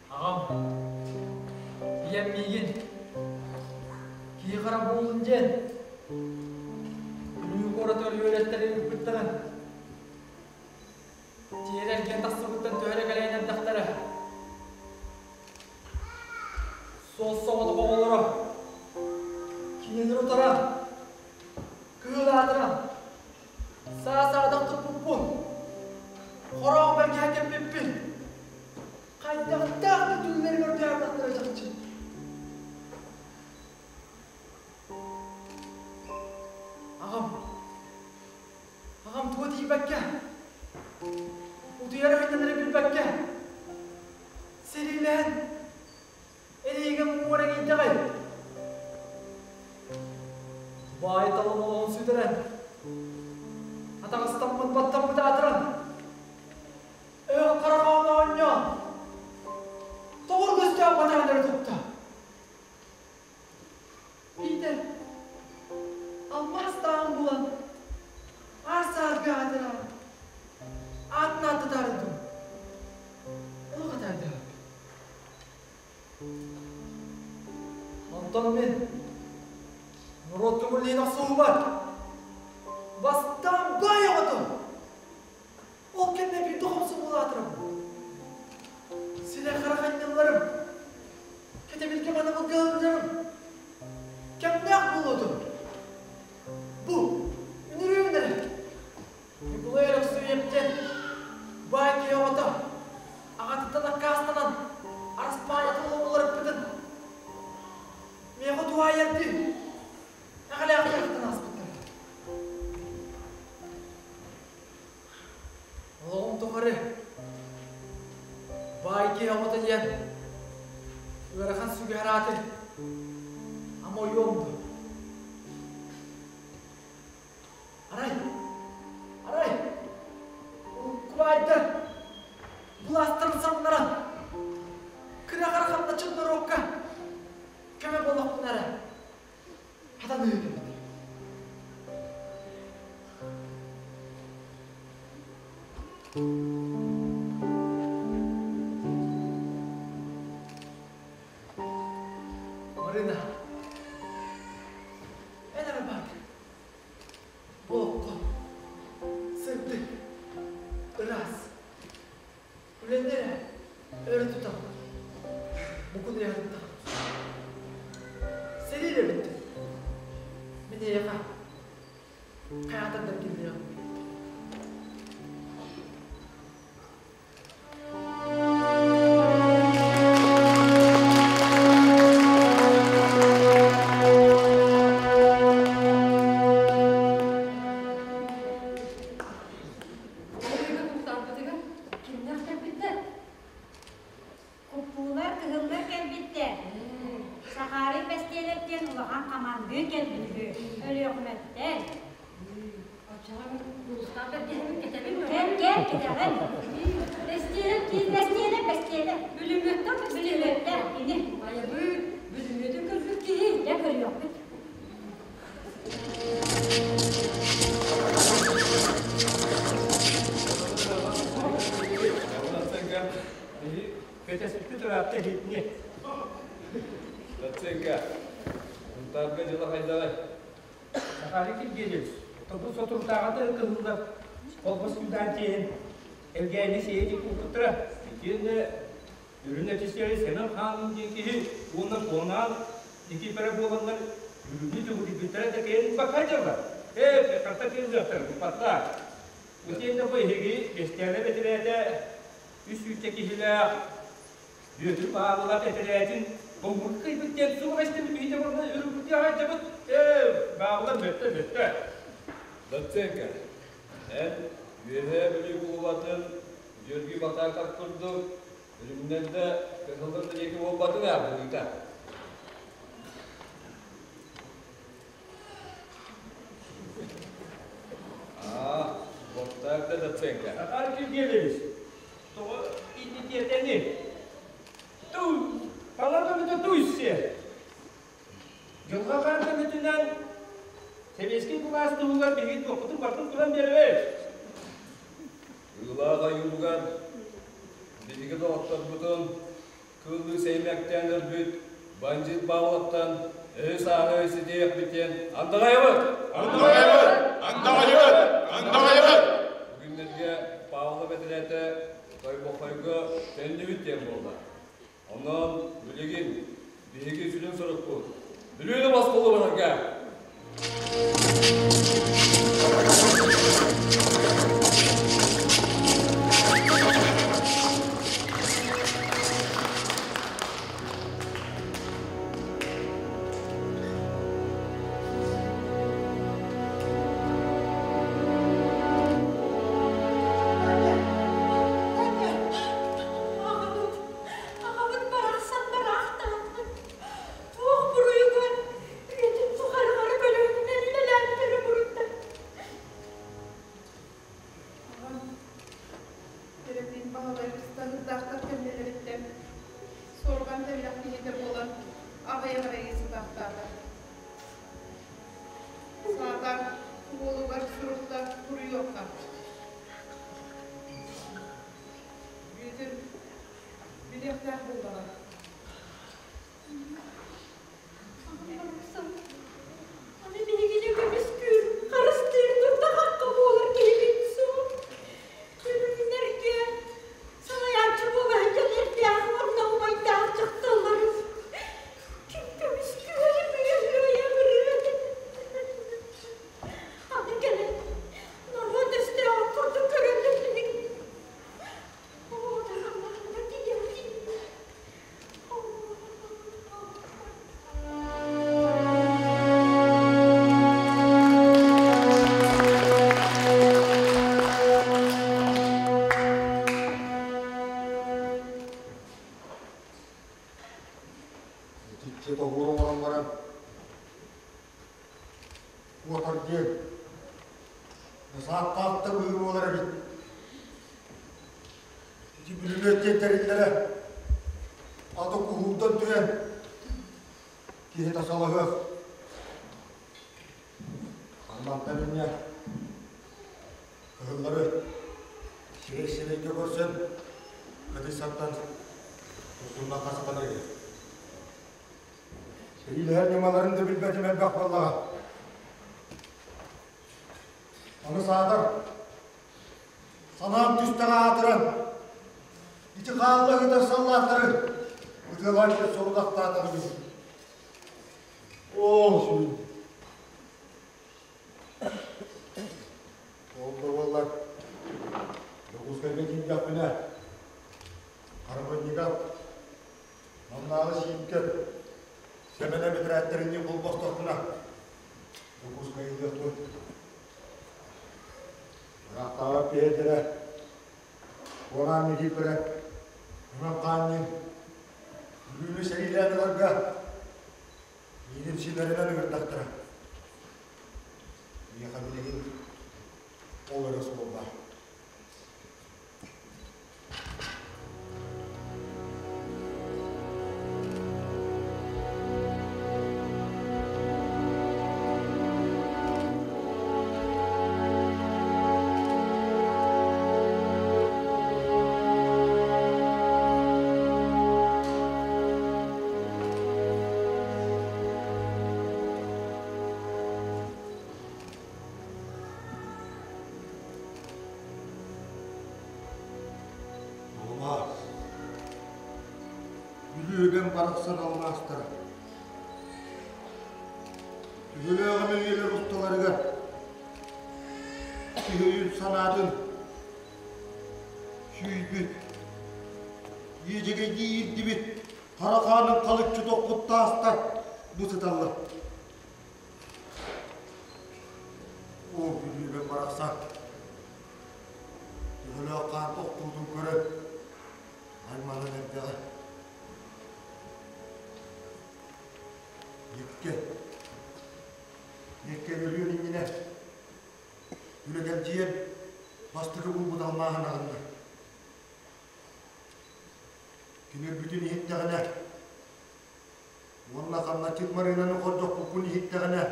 Аҕам, ийэм миигин киһи хара буоллун диэн Бүлүү куоратыгар үөрэттэрин ыыппыттарын тиэрэ эргийэн тахсыбыттан төһө эрэ кэлэйэн эрдэхтэрэ. Суос-соҕотох оҕолоро кинилэри утаран, кыыл аатыран, саа-саадах туппуппун, хороох бэргэһэ кэппиппин, хайдахтаах да түллэри көрдөһөрдөхтөрө чахчы. Аҕам, аҕам туга тиийбэккэ, утуйар өйдөнөрө билбэккэ, сэриилэһэн, эриигэ муора киирдэҕэй. Баай талым олоҕун сүтэрэн, атаҕастаммыт баттаммыт аатыран, өөх харахаан оонньоон, тоҕор көстөөх батааннары тутта. Биитэ алмаас тааһын булан, аар-саарга аатыраан, аатын ааттатаары дуу, олох атаардаҕа. Онтон мин норуот көҥүллээн охсуһуубар бастаан баай оҕотун ол кэннэ биирдэ хомсомуол аатырабын. Силэ хара ханньалларым, кэтэбилгэ манабылга ыалдьарым, кэмнээх буолуотум. Бу үнүрүүн эрэ Ньукулай Өлөксүүйэптэн баай киһи оҕото аҕатыттан аккаастанан араспаанньатын уларыппытын миэхэ туһаайардыы эҕэлээхтик ахтан ааспыттара. Баай киһи оҕото диэн ыарахан сүгэһэр ааты ама ойуом дуо? Арай, арай, урукку баайдар былаастарын самнаран, кыра-хара хамначчыт норуокка көмө буоллахпына эрэ, хатаныһы эбит. Марина, эн эрэ баар. Олоххо сырдык, ыраас, үлэни эрэ өрө тутан, букунуйарыттан Сэрии эрэ бүттүн. Мин эйиэхэ хайаатар да киллэриэм. Сунтаарбытыгар кимнээх кэлбиттэр? Куппуулар, кыһыллар кэлбиттэр. Сахаарый Бэстиэлэп диэн улахан хамандыыр кэлбит үһү. Өлүөхүмэттэр. Оччоҕо мин булустаах бэргэһэбин кэтэбин Кэт, кэт, кэтэҕин. Бэстиэлэп киин, Бэстиэлэп, Бэстиэлэп. Бүлүмүөттэн Бүлүмүөттэн, кини. Айабыт, бүлүмүөтүн көрбүт киһи. Дьэ көрүөхпүт. Кэтэспиппит ыраатта иһитини. Доценко, Сунтаарга дьыла хайдаҕай? Сахари Киргиэлэвич, тобу соторутааҕыта кыһыллар холбос күүдээн тиэһин Элгээйини сиэйэ куукуттара. Итиэннэ үрүн этисиэри Сэмэн Хаанын диэн киһи уонна Куонаан Никифоров буоланнар үрүҥү төгүрүйбүттэрэ да кэлин бакка дьаллар. Ээ, харта кыыллыахтар, буппаттаа. Итиэннэ бу эһиги Бэстээлэ бэтэрээтэ үс сүүсчэ киһилээх Бүөтүр Баабылап этэрээтин Боҥгурга кыйбыт диэн суох эстибит биһиги уонна үрүҥүтү аҕайдабыт. Ээ, Баабылап бөттө бөттө. Доценко, эн Үөһээ Бүлүү кулубатын Георгий Батаков курдук үрүҥнэр да кыһыллар да диэки буолбатыҥ аа быһыыта. Аа, вот так да Доценко. Захар Киргиэлэвич, тоҕо иннитиэтэни? Ту, таҥара көмөтө туйсе. Дьылҕа хаан көмөтүнэн сэбиэскэй былаас туһугар биһиги туохпутун барытын туран биэрэбит. Ыылаах ойууругар биһиги доҕотторбутун кыыллыы сэймэктээн өлбүт бандьыыт Павловтан өһү-сааһы ситиэхпит диэн андаҕайабыт! Андаҕайабыт! Андаҕайабыт! Андаҕайабыт! Бүгүннэргэ Павлов этэрээтэ Тойбохойго төннүбүт диэн буолла. Онон билигин биһиги сүрүн сорукпут Бүлүүнү босхолуурга! Аҕабыт барахсан бараахтаатым. Туох буруйугар үйэтин тухары хара көлөһүнүнэн үлэлээбит буруйда. Аҕам Тэрэппиин Баһылай быстаһыырдаахтар кэннилэриттэн суорҕан тэллэх киһитэ буолан аҕыйах эрэ сытаахтаата. Саатар уолугар сурукта суруйуохха. Бүөтүр билиэхтээх буоллаҕа. Барахсан, аны биһигини көмүскүүр, харыстыыр турда-хахха буолар киһибит суох. Күлүмнэргэ салайааччы буола сылдьан эрдээх уонна убайдаах дьахталлары ким көмүскүөр быыһыайа Аны кэлэн норуот өстөөҕүн курдук көрөллөр билигин. Иччи тоһуур оҥорон баран куотар диэн сааттаах да быһыы буолар эбит. Ити бүлүмүөт диэн тэриллэрэ аты куһуурдан түһэн киһи тасалаһыах. Мантан инньэ кыһыллары сирэй-сирэйгэ көрсөн кытыйсартан туттуннахха сатанар эбит. Сэриилэһэр ньымаларын да билбэтим элбэх буоллаҕа. Аны саатар, санаам түстэҕэ аатыран, ити хаалла ыытар саллааттары ытыалаан иһэр сорудахтаатаҕым иһин. Оо, сүрүн. Ол да буоллар, Дьокуускайга тиийдэхпинэ, Харабынньыга Маннааҕы Сиимкэ Сэмэнэ бэтэрээттэринии холбостохпуна, Дьокуускайы ылыахпын. Ыраахтааҕы пиэһэрдэрэ Куораан Никииппэрэ Ыман Хаанньын Бүлүүнү сэриилээн ыларга миигин силэринэн ыҥырдахтара. Миэхэ билигин ол эрэ суол баар. Алмаас. Бүлүүһүгэн барахсан алмаастара. Төһөлөөх эмэ үйэлэр усталарыгар киһи өйүн санаатын сүүйбүт, иэдьэгэйдии иирдибит хара хаанын халыччы тохпут таастар бу сыталлар. Оо, Бүлүүбэм барахсан, төһөлөөх хаан тохтуутун көрөн, айманан эрдэҕэ. Никкэ, Никкэ өлүөн иннинэ үлэгэлдьийэн бастакы булбут алмааһын аҕынна. Кини өлбүтүн иһиттэҕинэ, Уонна хамначчыт Марыынаны хордохпуппун иһиттэҕинэ,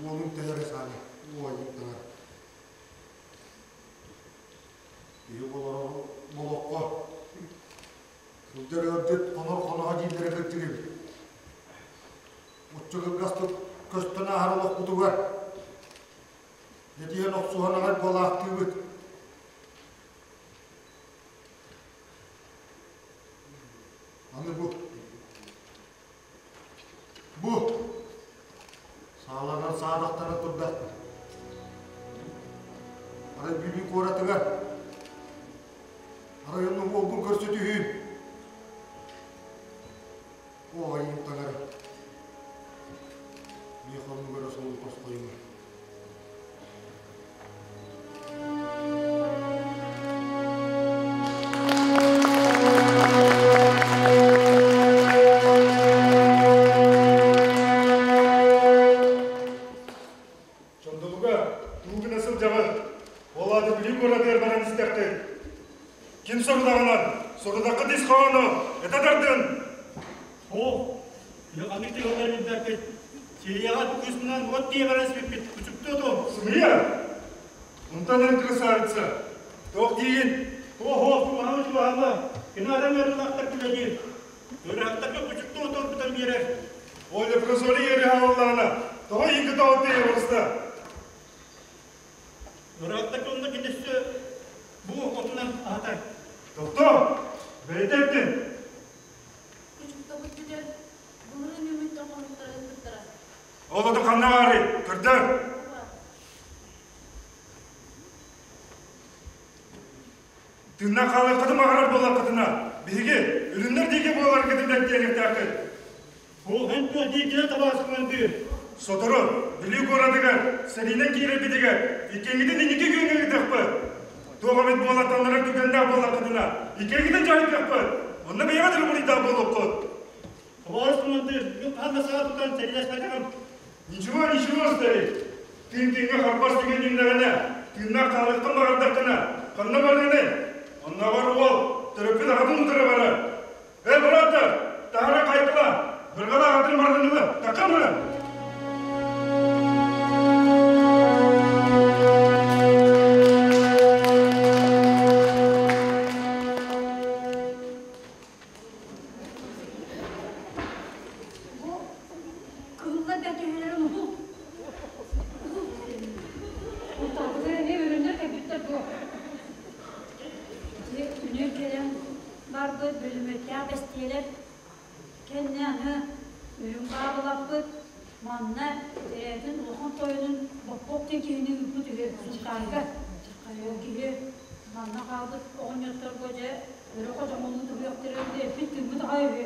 уолум төһө эрэ саана уойуктанар. Киһи олорор олоххо сылдьар ыалдьыт хонор хоноһо дииллэрэ кырдьык эбит. Оччо кылгастык көстөн ааһар олохпутугар этиһэн охсуһан аҕай буолаахтыыбыт. Аны бу. Бу. Сааланан саадахтана турдахпын. Арай Бүлүү куоратыгар арай онно уолгун көрсө түһүүм. Оо, айыым таҥара. Миэхэ оннук эрэ суолу тосхойума. Чондолуга туу гына сылдьаҕыт. Ол аата Бүлүү куоратыгар баран истэххит. Ким сорудаҕынан, сорудаххыт ис хоһооно этэ тардын! Оо, Ханнык тыһыллар билбэппит. Сирияҕа кыысмынан уот тиэбэрэн сиппит күчүктүү оту. Сымыйа! Онтон эн красавица! Туох диигин? Оһо, чугаһама чугаһама. Кини адам ыарыылаахтар күлэлиир. Ыарыһахтарга күчүктүү оту ылбытан биэрэр. Оля прозори ыарыһа тоҕо иинки тоҕо тиэйэ Ыарыһахтарга онно кини өссө бу отунан аһатар. Тохтоо! Бэйэтэ эттин! Күчүктөбүт бүтэн, былырыын үүммүттэн хонуктара ыыппыттара. Ол ото ханна баарый? Көрдөр! Тыыннаах хаалыаххытын баҕарар буоллаххытына, биһиги үрүҥнэр диэки буоларгытын бэртиэниэхтээххит. Ол эн туох диэкинэ табааскыландыы? Сотору Бүлүү куоратыгар сэриинэн киирэрбитигэр иккиэҥҥитин инники күөҥҥэ ыытыахпыт. Туох эбит буола таннарар түгэннээх буоллаххытына, иккиэҥҥитин дьаһайдыахпыт. Онно бэйэҕит эрэ буруйдаах буолуоххут. Табаарыс командир, мин хаһан да саа тутан сэриилэспэтэҕим. Ничего, ничего, старик. Тыын тыыҥҥа харбас түгэн иҥнэҕинэ, тыыннаах хаалыаххын баҕардаххына, ханна барыаный? Оннооҕор уол төрөппүт аҕатын утары барар. Эй, бырааттар, таһара хайдыла, бырҕала аҕатын барытын такка баран. Бу кыһыллар бэргэһэлэрин уһул. Утарбытыгар эмиэ өрөннөр кэлбиттэр дуо? Ити үнүр кэлэн барбыт бөлүмүөттээх бэстиэлэр кэннэ аны үрүҥ баабылаппыт манна бэйэтин улахан тойонун Боппуок диэн киһини ыыппыт үһү Сунтаарга. Ол киһи манна хаалбыт оҕонньотторго дьэ өрө хочоҥолуу түһүөхтэрэ эппит тыыммыт аҕай үһү.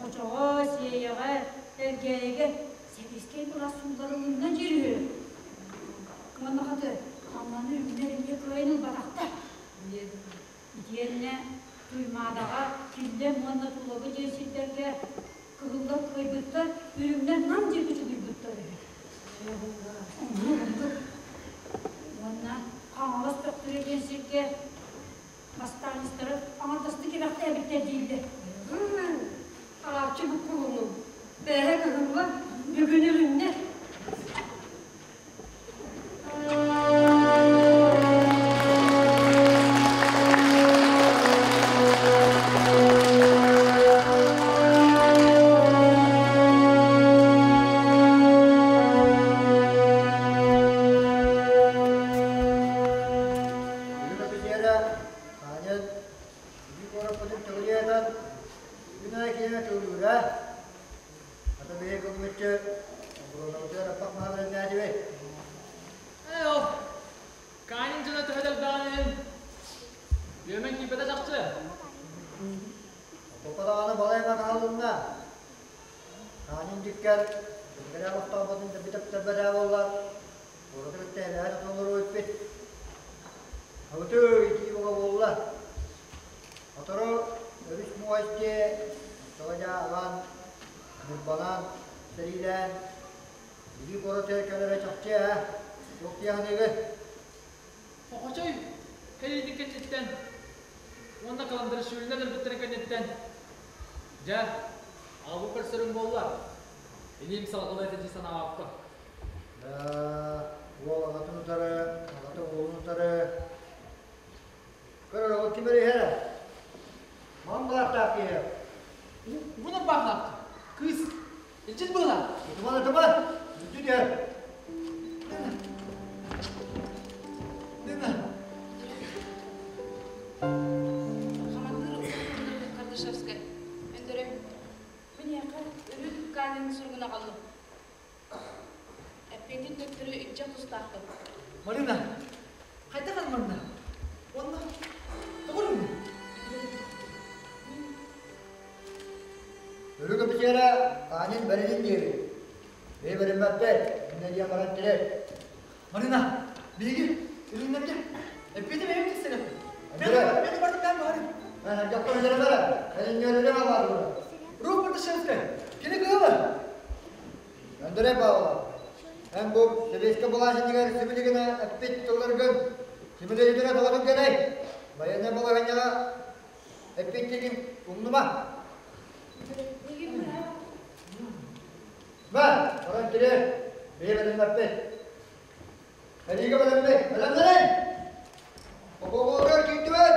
Хочоҕо, Сиэйэҕэ, Элгээйигэ сэбиэскэй былаас суулларылынна диир үһү. Уонна хаты Амманы үрүҥнэр эмиэ кыайан ылбатахтар. Итиэннэ Туймаадаҕа Киллэм уонна Тулагы диэн сирдэргэ кыһыллар кыайбыттар, үрүҥнэр Нам диэки чугуйбуттар үһү. Уонна Хаҥалас Төхтүрэ диэн сиргэ бастаанньыстары аҥардастыы кэбэхтээбиттэр дииллэр. Арааччы буккулунум. Бэйэ кыһыллар, бүгүн үрүҥнэр. Бүгүн офицера Аня Бүлүү куораппытын төгүрүйэн күн аайы киэҥэ төгүрүүрэ. Ата биһи көмүччү оборонабытыгар аппах маһа бэлэмнээтибит. Ээ ол, Канин дьоно төһө да элбэҕин иһин, үөмэн киирбэтэ чахчы. Оппокко даҕаны балай эмэ хаалынна. Канин дьиккэр, Сөнгөрэ олохтообутун дэбби тэптэрбэтэ буоллар, куораты кытта эбэһэ тутуллар эбиппит. Абытыы итии бука буолла. Сотору өрүс муости Оччоҕо аҕаан, Ньурбалаан, сэриилээн, Бүлүү куоратыгар кэлэрэ чахчы ээ, туох дии саныыгын? Хохочой кэлиитин кэнниттэн уонна Каландарашвилинан өлбүттэрин кэнниттэн дьэ, аҕабын көрсөрүм буолла. Илиим салҕалыа этэ дии санаабаппын. Да, уол аҕатын утары, аҕата уолун утары. Көр ол ким эрэ иһэр Мам былааттаах киһи. Угун ырбаахлаах. Кыыс. Илдьит быыла. Ытыман, ытыман. Илдьит иһэр. Дына. Хамандыыр Кардашевскай. Өндөрөй. Мин эйиэхэ үрүт Канин суругун аҕаллым. Эппиэтин төттөрү илдьэ тустаахпын. Марина, хайдах эн манна? Уонна тоҕо үрүҥҥүн? Үрүҥ офицера Канин бэринин диэбит. Бэйэ бэриммэппит, иннэ диэн баран тирэр. Марина, биһиги үрүҥнэргэ эппиэти бэйэм тиксэрем. Мен бардым мен баарым. Дьокко билэрэ Кэлинньүөлэрэ баалаатылар. Рух Батышевскай, кини кыыла. Андрей Павлов, эн бу сэбиэскэ былаасынньыгар сибилигинэ эппит тылларгын симэлийдэрэ тоҕотун кэлэй. Байыаннай балаһыанньаҕа эппиттигин умнума. Ба, баран тириэр, бэйэ бэлэммэппит. Сэриигэ бэлэммит, бэлэмнэнин! Окуопаларыгар киирдибит!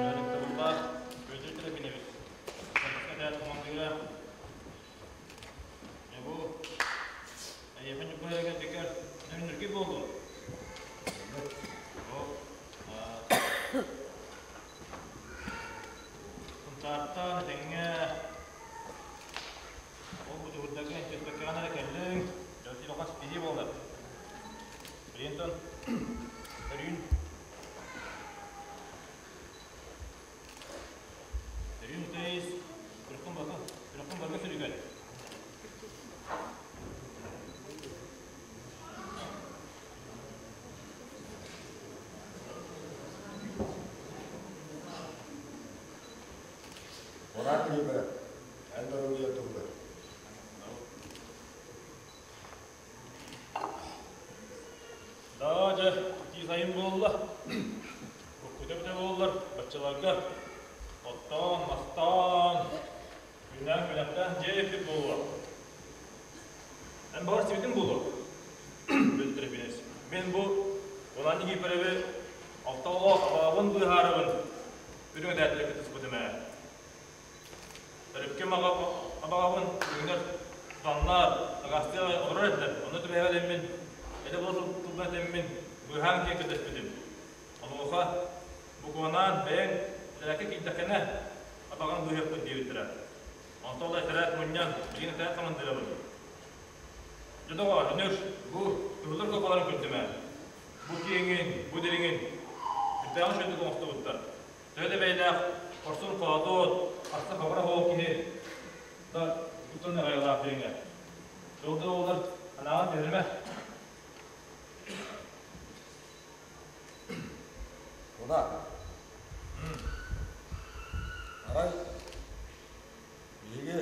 Дьарыктабыллаах Петр Трофимович, этээт хамандыыра. Дьэ бу, эйиэхэ Ньурба кэлбиккэр нөҥүргү буолуо. Никифоров, эн доруобуйа туһугар. Да, дьэ, итии сайын буолла. Уруккута эбитэ буоллар, баччаларга оттоон, мастаан, күннээн күнэхтээн дьиэ эппит буолуо. Эн баҕар сибитин буолуо. Бүттэр Пинес. Мин бу Улан Никифоровы алта оҕолоох абаҕабын быыһаарабын үрүҥ этээтэлэ кыттыспытым ээ. Төрүккүм абаҕабын үрүҥнэр тутаннар, агаастыы олорор этилэр. Онно түбэһэбэлэммин, этэ буола тылбын этэммин, быыһаан киэн көрдөспүтүм. Онуоха букванаан бэйэҥ этэрээккэ киирдэххинэ, абаҕаҥ быыһыахпыт диэбиттэрэ. Онтон ыла этэрээт мунньан, билигин этэрээт хамандыырабын. Дьэ доҕоор, Өнүр, бу кыһыллар куопаларын көрдүм ээ. Бу киэҥин, бу дириҥин сүрдээҕин үчүгэйдик оҥостубуттар. Төһө да бэйэлээх хорсун хоодуот, харса хабара оһох киһи да тутан аҕайалаах диэҥэ. Ол да буоллар санааҕын түһэримэ. Куда? Арай биһиги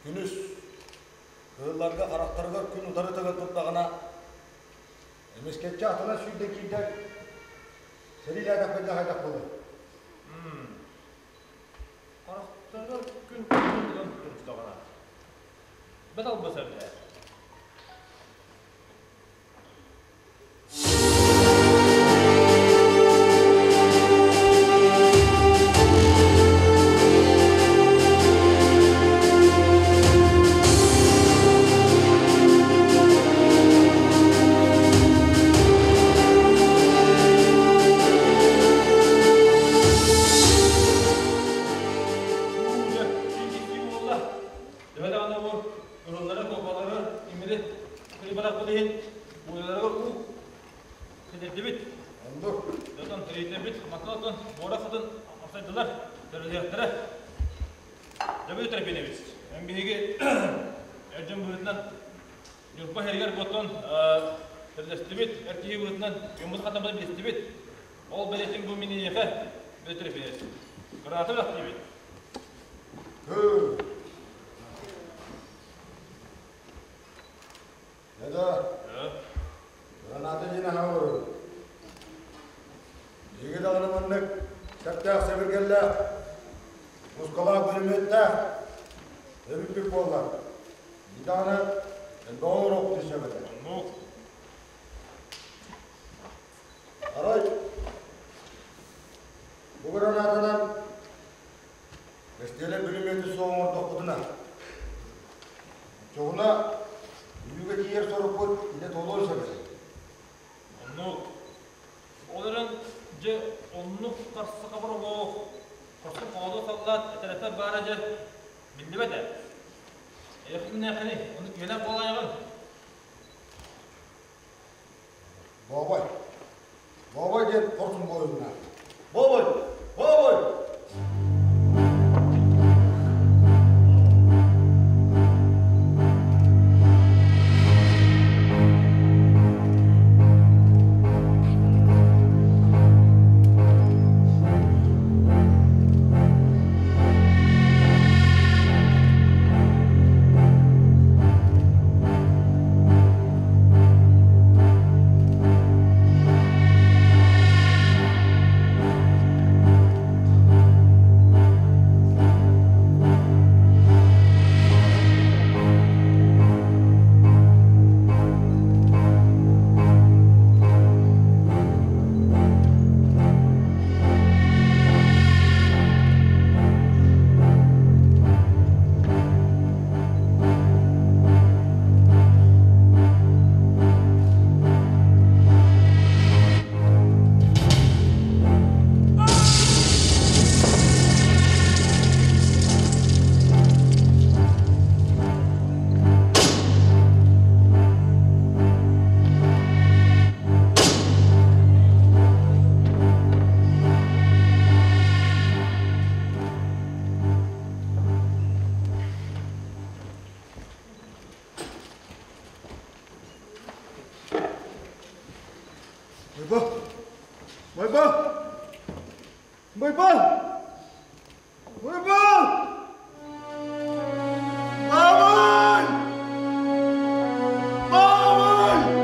күнүс кыылларга харахтарыгар күн утары тыган турдаҕына Эмискэччи атына сүүрдэ киирдэ, сэриилээтэхпинэ хайдах буолуой? Харахтарыгар күн тыган турдаҕына, бэт албас эбит ээ. Төһө даҕаны бу кыһыллары, куопалары имири кырыйбатахпыт иһин уйаларыгар уу кэтэрдибит. Оннук. Дьонтон тирийтэрбит мантан буора сытын амсайдылар, төрөлүөхтэрэ. Дьэ Трофимович, эн биһиги эр дьон быһыытынан Ньурба иһигэр буоттан тэрлэстибит, эр киһи быһыытынан дьоммут хатаммытын билистибит. Ол бэлиэтин бу мин эйиэхэ Петр Ефимович, кыраата диибит. Да, граната диэн аһа олорор. Биһиги даҕаны маннык сэптээх сэбиргэллээх, мускалаах бүлүмүөттээх эбиппит буоллар, биһиги даҕаны элбэҕи оҥоруохпутун сөп этэ. Оннук. Арай, бу гранатанан Бэстиэлэ бүлүмүөтү суох оҥордохпутуна, оччоҕуна Бүлүүгэ тиийэр сорукпут илэ туолуон сөп этэ. Оннук. Ол эрэн, дьэ, оннук харса хабыр оһох, хорсун хоодуот саллаат этэрэппэт баара дьэ, биллибэт ээ. Эйэхэ кимнээххиний, ону кимэлээх буолаайаҕын? Бообой. Бообой диэн хорсун буойуннаах. Бообой! Бообой! Майба! Майба! Майба! Урбал! Бабай! Бабай!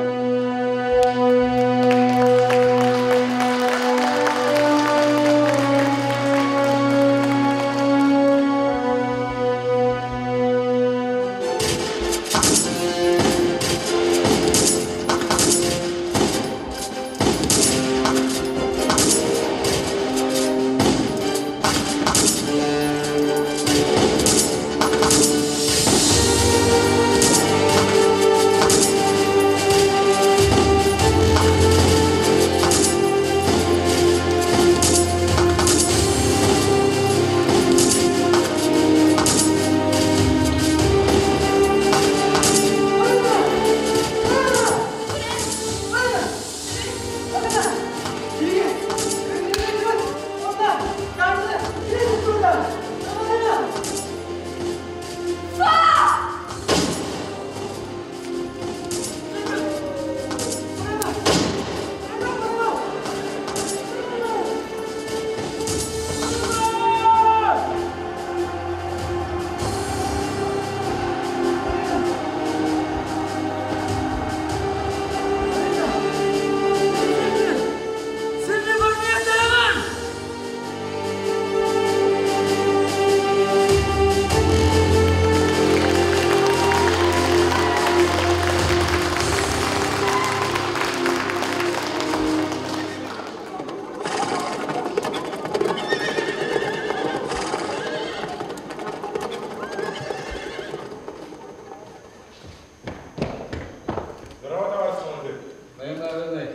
Здорово, товарищ командир. Наверное,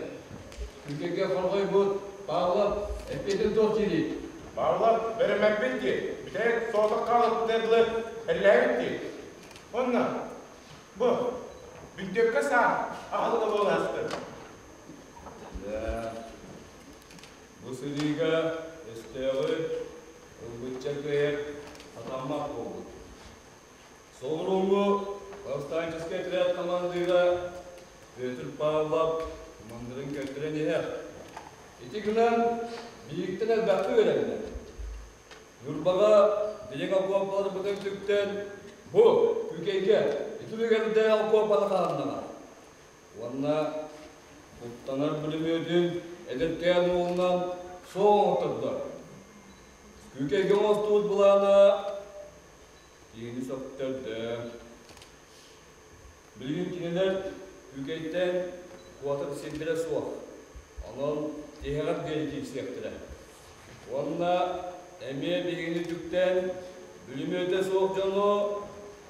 Күкеге хорҕойбут Павлов эппиэтин туох диирий? Павлов бэрэмэппит дии. Бүтэһик соҕотох хаалыппытыгар дылы эллээбит дии. Онно бу бүнтүөккэ саа аҕалыга буолаастын. Да. Бу сырыыга өстөөҕү ылбычча кыайар сатаммат буолбут. Соҕурууҥҥу повстанческай отряд хамандыыра Петр Павлов мындырын көрдөрөн иһэр. Ити гынан биһиктэн элбэххэ үөрэннэ. Ньурбаҕа билиҥ окуопаларбытын сүктэн бу Күкэйгэ ити үлүгэрдээх окуопаны хаһаннаҕа. Уонна куттанар бүлүмүөтүн эдэркээн уолунан суох оҥоттордо. Күкэйгэ оҥостубут былаана Киһини сөхтөрдө. Билигин кинилэр Күүкэйтэн куотар сирдэрэ суох. Онон тиһэҕэр диэри киирсиэхтэрэ. Уонна эмиэ биһигини үтүктэн, бүлүмүөтэ суох дьону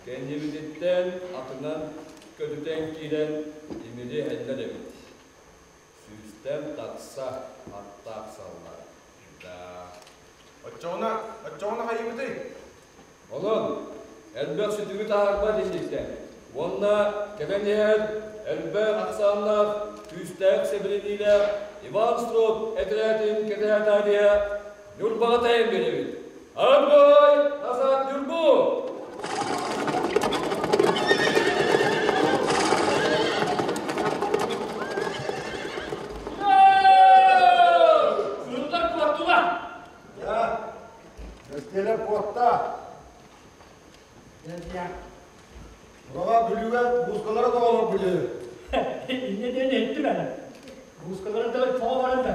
кэннибититтэн атынан көтүтэн киирэн имири эһэллэр эбит. Сүүстэн тахса аттаах саллар. Да. Оччоҕуна, оччоҕуна хайыыбытый? Онон элбэх сүтүгү таһаарбат инниттэн уонна кэлэн иһэр элбэх ахсааннаах күүстээх сэбилэниилээх Иван Строд этэрээтин кэтэһэ Ньурбаҕа тайан биэрэбит. Отбой! Назад Ньурбу! Кырыллар куоттулар! Өскүөлэр куотта. Ураҕа Бүлүүгэ буускалара тоҕолор Бүлүү. Инньэ диэн иһиттим аны. Буускалара да тоҕо баран да.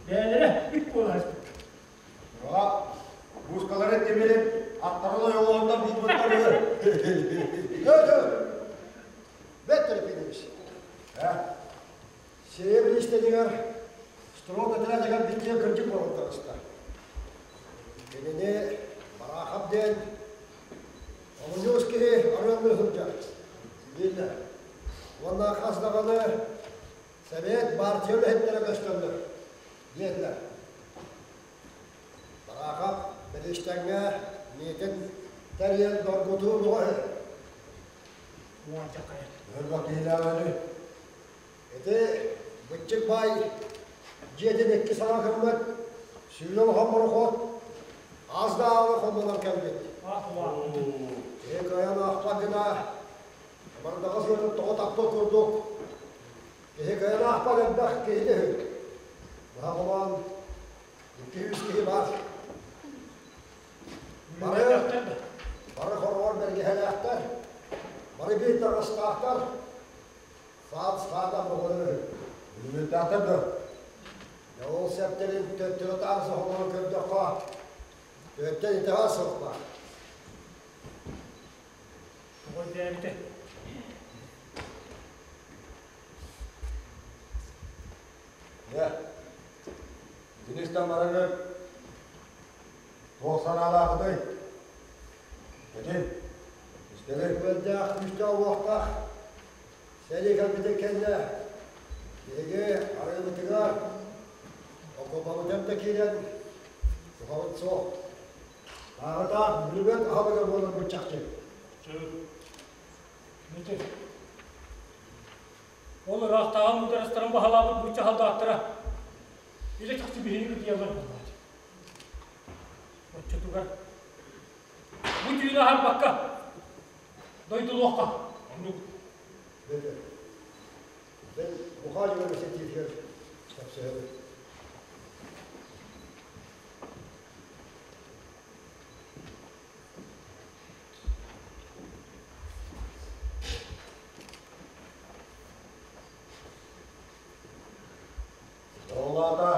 Бэйэлэрэ үт буоласпыт. Ураҕа буускалары тимирин аттарын ойоҕоһунан булбуттар үһү. Бэт Трофимович. Сирия бириистэнигэр строк отрядыгар биттиэ кырдьык буолан таҕыста. Кинини Бараахап диэн хомуньуус киһи арыаллыы сылдьар дииллэр. Уонна хас даҕаны Совет партия үлэһиттэрэ көстөллөр диэтилэр. Бараахап бириистэҥҥэ миитин тэрийэн доргутуу бөҕө үһү. Өлбөх киһилээҕини Ити Быччык баай дьиэтин икки саҥа гыммыт, сүүнэ улахан борохуот аас да аалы хомунан кэлбит. Киһи кыайан аахпат гына бардаҕа сыатын тоҕо таппыт курдук киһи кыайан аахпат элбэх киһи үһү. Быһа холоон 200 киһи баар. Бары, бары хороҕор бэргэһэлээхтэр, бары биир таҥастаахтар, саат саатан бөҕөлөр. Бүлүмүттээхтэр да? Дьэ ол сэптэрин төттөрү-таары соһолорун көрдөххө, төттөн итэҕэл суох баар. Тоҕо өйдөөбүтэ? Дьэ, итини истэн бараҥҥын туох санаалаахытый? Этин, истэбин. Үөрдээх күүстээх уохтаах сэрии кэлбитин кэннэ биһиги арыыбытыгар окуопабытын да киирэн туһабыт суох. Тааҕытаах бүлүмүөт аһылыга буоларбыт чахчы. Дмитрий, ол ыраахтааҕы муударастарын баһылаабыт нуучча солдаттара илэ чахчы биһиги кытыйаллар буоллаҕа. Оччотугар бу түүнү аһарбакка дойдулуохха. Оннук. Бөтөр. Мен Мухалева кэпсэтиитигэр сөпсөһөбүн. Ол аата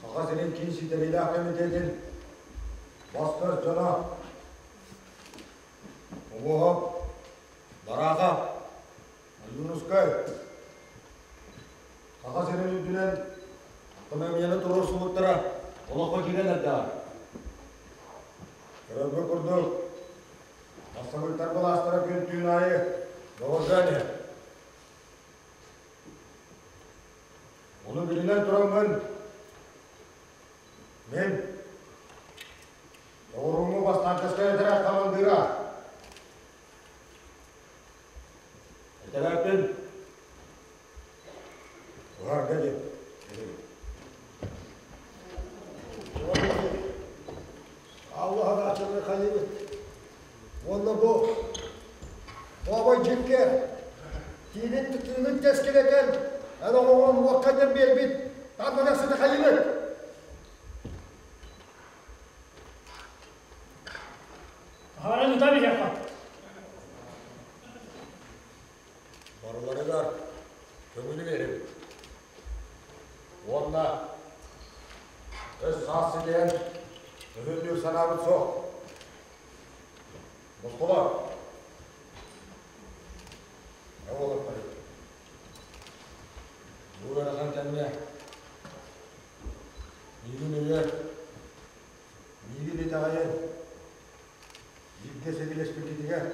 Саха сирин киин ситэриилээх кэмитиэтин бас-көс дьоно Обуоһап, Бараахап, Ойуунускай Саха сирин үрдүнэн автономияны туруорсубуттара олоххо киирэн эрдэҕэ. Көрөргө курдук, бассабыыктар былаастара күн-түүн аайы бөҕөргөөн иһэр. Ону билинэн тураммын, мин Тоҕурууҥҥу бастаанчаскай этэрээт хамандыыра Этэрээппин Уһарга диэн этэбин. Аллаһанааччылары хайыыбыт. Уонна бу Баабай дьиккэ тиинин тыынын тэскилэтэн эн оҕоҕун уокка диэн биэрбит тардана сыты хайыыбыт. Таһааран ыта биһиэхэ. Барыларыгар көҥүлү биэрэбит. Уонна өс саас ситиһэн өһүрдүүр санаабыт суох. Босхолор. Уолаттары. Бу ыарахан кэмҥэ миигин өйөөн, миигин итэҕэйэн, бииргэ сэриилэспиккитигэр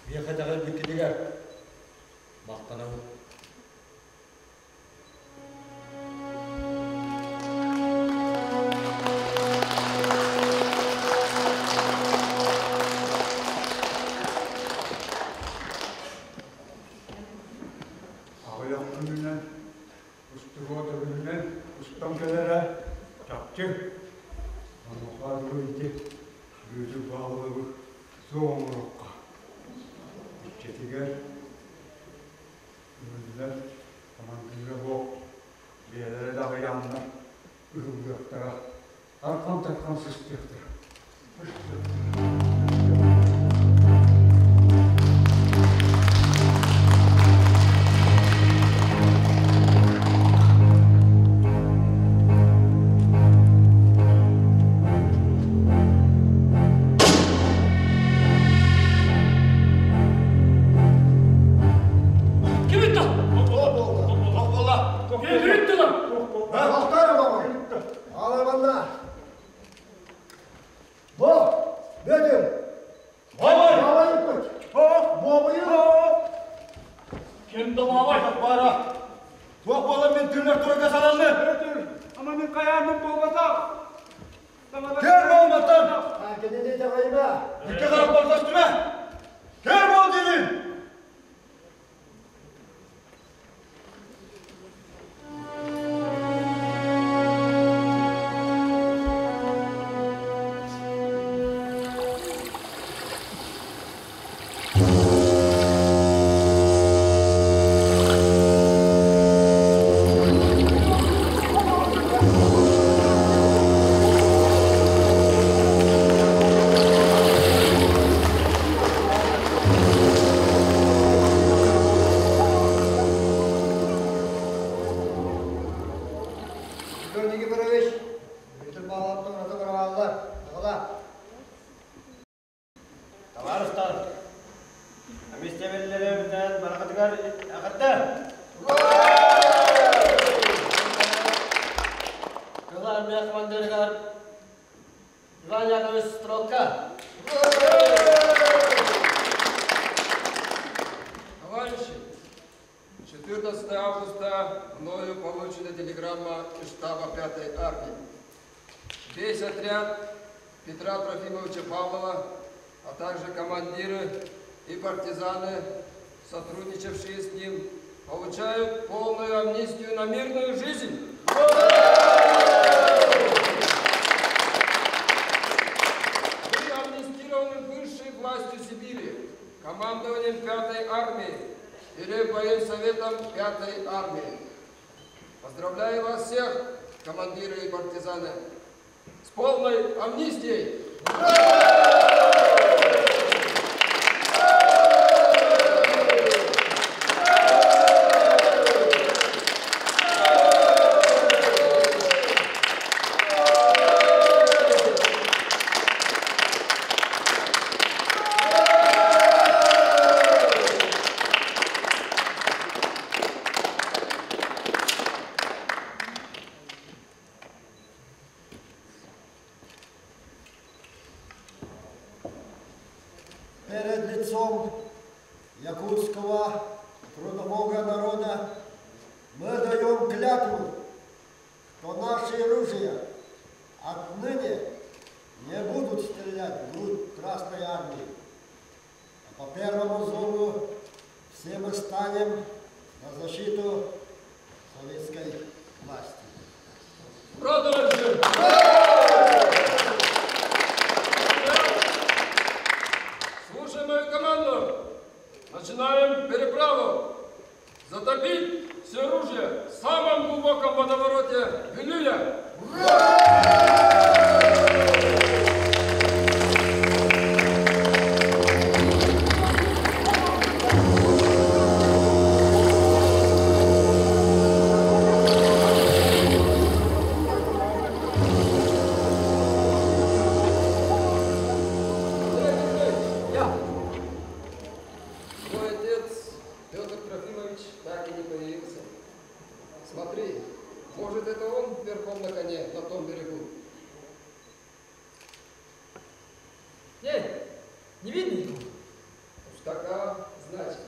Миэхэ итэҕэйбиккитигэр махтанабын. Аҕыйах күнүнэн устуруо төгүлүнэн устан кэлэрэ чахчы. Онуоха дылы ити Бүөтүр Баһылабы суох оҥоруохха. Иччитигэр үҥүллэр хамандыыра суох бэйэлэрэ да аҕыйааннар ыһыллыахтара, архан-тархан сыстыахтара. Ким ытта? Туох буолла? Ким ыттылар? Алтар бабай. Алабанна. Бо, Бөтүр. Бабай! Бабай ыппыт. Бобайы. Ким да бабай? Бара. Туох буолан мин тыынар турарга сананным? Бөтүр, ама мин хайааммын буолбатах. Көр буолматтан! Кинини итэҕэйимэ. Икки харахпар көстүмэ! Көр буол диибин! Эҕэрдэ! Кыһыл Армия командирыгар Иван Яковлевич Стрелка! Товарищи, 14 августа мною получена телеграмма из штаба 5-й армии. Весь отряд Петра Трофимовича Павлова, а также командиры и партизаны, сотрудничавшие с ним, получают полную амнистию на мирную жизнь. Вы амнистированы высшей властью Сибири, командованием 5-й армии или военсоветом 5-й армии. Поздравляю вас всех, командиры и партизаны, с полной амнистией! Перед лицом якутского трудового народа мы даем клятву, что наши ружья отныне не будут стрелять в грудь Красной Армии. А по первому зову все мы станем на защиту советской власти. Ура, товарищи! Слушай мою команду! Начинаем переправу! Затопить все оружие в самом глубоком водовороте Вилюя! Я! Твой отец Петр Трофимович так и не появился. Смотри, может это он верхом на коне на том берегу? Нет, не видно никого. Ускакал, значит.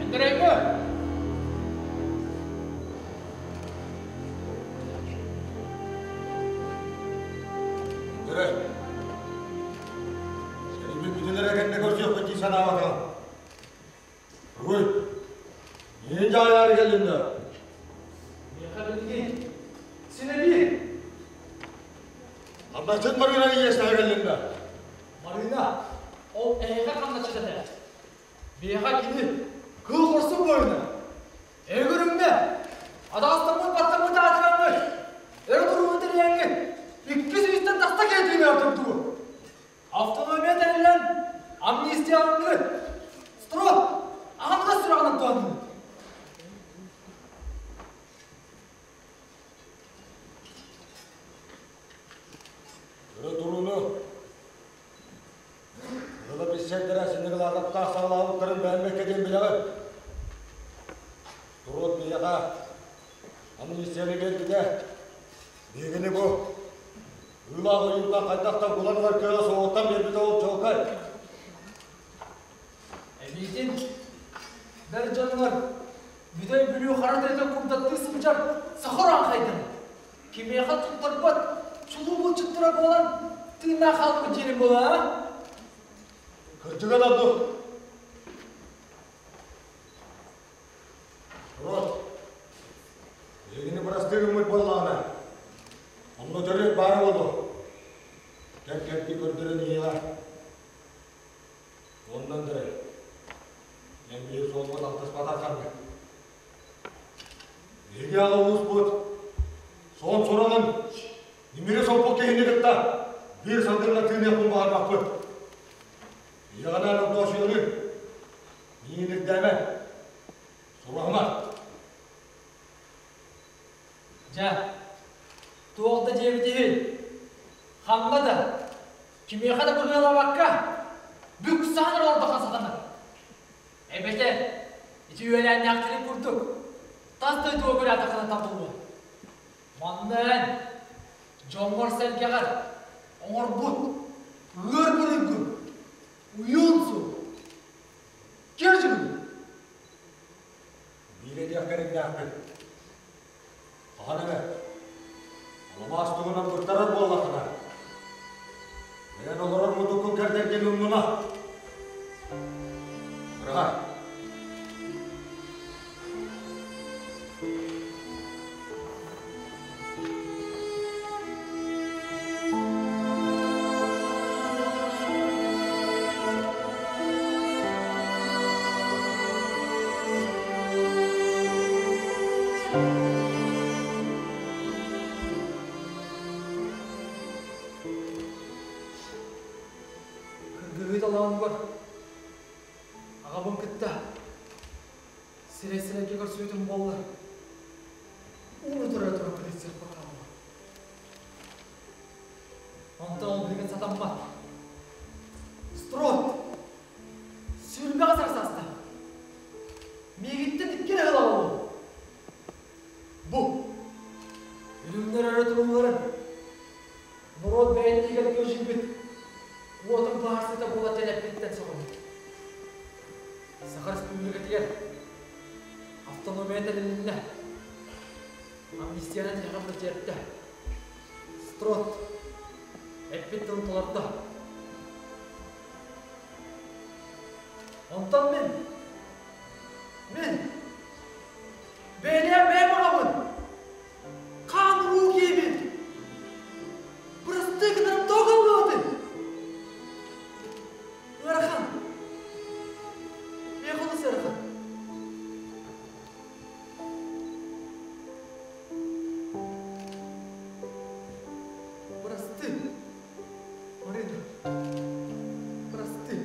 Өндөрөйгө! Өндөрөй, сeni бүтүн эрэ кэннэ көрсүөхпүт дии санаабатаҕым. Руй, миин дьаайаары кэллин да? Миэхэ билигин син эбии. Хамначчыт Марыына иэстэһэ кэллин да? Марыына, ол эһиэхэ хамначчыт этэ. Миэхэ кини кыл хорсун буойуна. Эгөрүммэ, адаастаммыт баттаммыт аатыраммыт, өрө турууну тэрийэҥҥит, икки сүүстэн тахса киһи тыыныгар турдугут. Автономия тэриллэн, амнистияланныгыт. Строк, аҕамҥа сүрэҕинэн туһанныгыт. Өрө турууну Ыла билсэрдэрэ синигылаатаптаах саҕалаабыттарын бэһэммэккэ диэн билэҕин. Туруот биһиэхэ амнистияны биэрбитэ. Биһигини бу ыылаах ойууртан хайдах да булан ылар кыаҕа суоҕуттан биэрбитэ ол чуолкай. Эбиитин бэр дьонугар Бүтэй Бүлүү хара тыата курдаттыы сылдьар саха урааҥхайдарын кимиэхэ туттарбат чулуу булчуттара буолан тыыннаах хаалбыт диирим буолаа. Кырдьыга да оннук. Рот, биһигини бырастыы гыммыт буоллаҕына, онно төрүт баара буолуо. Кэм-кэрдии көрдөрөн иһиэҕэ. Онон Андрей, эн биһи суолбут алтыспатах ханнык. Биһиги аҕа ууспут суон сураҕын имири соппут киһини кытта биир салгыҥҥа тыыныахпын баҕарбаппын. Ийэҕинээн Огдоочуйаны миигин ирдээмэ, сураһыма. Дьэ, туох да диэбит иһин, ханна да, кимиэхэ да быһыылаабакка, бүк саһан олордоххо сатанар. Эбэтэр, ити үөлээннээхтэрин курдук, тас дойдуга күрээтэххинэ табыллыа. Манна эн, дьоҥҥор-сэргэҕэр оҥорбут ыар буруйгун уйуон суох. Кирдьигин! Биир этиэх кэриҥнээхпин. Хаһан эмэ алмаас туһунан быктарар буоллаххына, бэйэн олорор мутуккун кэрдэргин умнума. Быраҕар. Кыргыһыы толоонугар аҕабын кытта сирэй-сирэйгэ көрсүбүтүм буоллар, ууну тура туран кыдыйсыахпар хаалла. Онтон ол билигин сатаммат. Строт! Сүүрбэҕэ сарсаста. Миигиттэн икки эрэ ыла Бу үрүҥнэр өрө турулларын, норуот бэйэтигэр күөдьүйбүт уотун баарсыта буола тэлэппиттэн сөҕөбүн. Саха Республикатыгар автономия тэрилиннэ. Амнистияны тиһэҕэр да тиэртэ. Строт эппит тылын толордо. Онтон мин, мин бэйэлээх бэйэм аҕабын, хаан уруу киһибин, бырастыы гынарым тоҕо кылгыбытый? Ыарахан, миэхэ олус ыарахан. Бырастыы, Марина, бырастыы.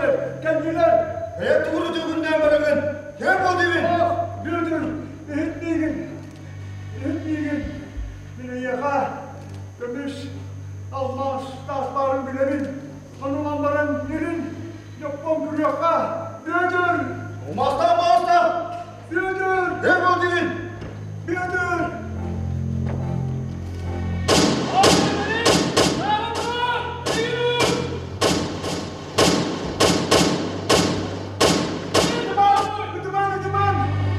кэллилэр, кэллилэр. Бэйэ тугуру түгүннээн барагын, кем бол дибин? Бүөтүр, иһит миигин, иһит миигин. Мин эйиэхэ көмүс, алмаас таас баарын билэбин. Онунан баран нирин, дьоппон күрүөххэ. Бүөтүр! Умастаа, маста! Бүөтүр! Кем бол дибин? Бүөтүр! Ытыман, ытыман!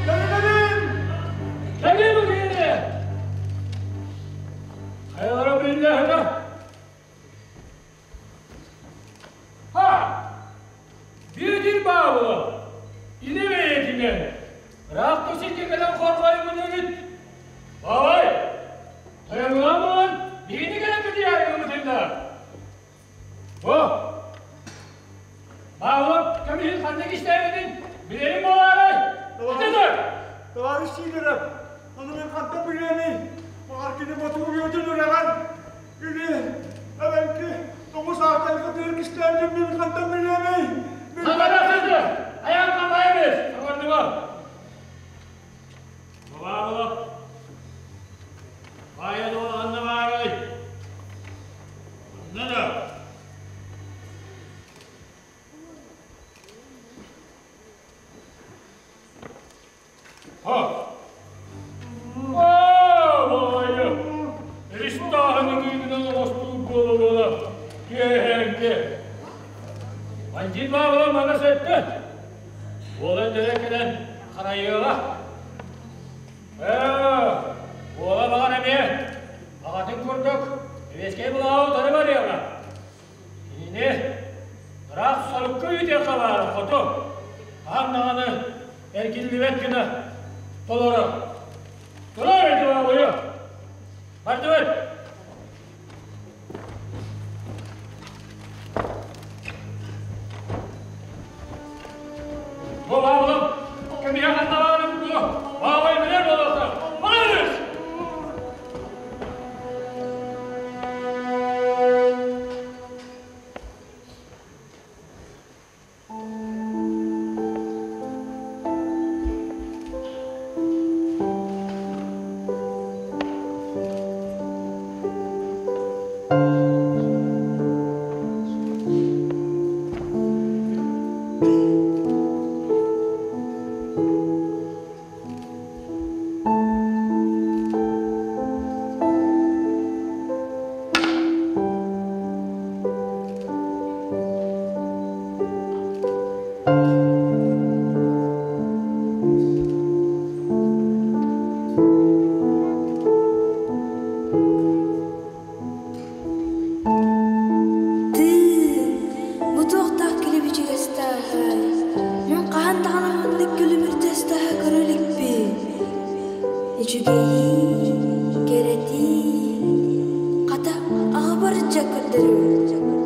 Кэлин! Кэлин бу Хайалара биллэһинэ? Ха! Биир баабыла! Илэ бэйэтинэн! Ыраах сиргэ кэлэн хорҕойбун эбит! Баай! Тойоҥҥа буолан биһини кэлэн кытыйаарыгымытынна! Бу! Баабылап көмүһүн ханна кистээбитин билэрим буолаарай? Итинник! Товарищ Сидоров, ону мин хантан билиэмий? Баҕар кини ботугу үөтүн үрэҕэр или эбэҥки тоҥус аатайга тыыр кистээбитин мин хантан билиэмий? Саҥара сылдьа! Айаан хамайабыз! Саҥардыма! Баабылап! Баайа дуо ханна баарый? Онно да! Ха! Аа, баайа! Ристааһыны кыыгынан оҕостуу буола-буола киэһээҥҥи. Бандьыыт баабыла маны сөттө. Уола дөрө кэлэн харайыаҕа. Ээ, уола баҕар эмиэ аҕатын курдук Эбиэскэй былааҕы утары барыаҕа. Кинини ыраах сорукка ыытыахха баара хоту. Аан даҕаны эргиллибэт гына толоро. Турар ити баабыйа. Бардыбыт. Бу баабылым кэмиһэ ханна баарын дуо? Баабай билэр буолуохтаах. Барабыз! Тыы, бу туохтаах күлүбүчүгэстээхэй? Мин хаһан даҕаны маннык күлүмүрдэстэһэ көрө иликпин. Үчүгэйии, кэрэтии, хата аҕабар дьэ көрдөрүм.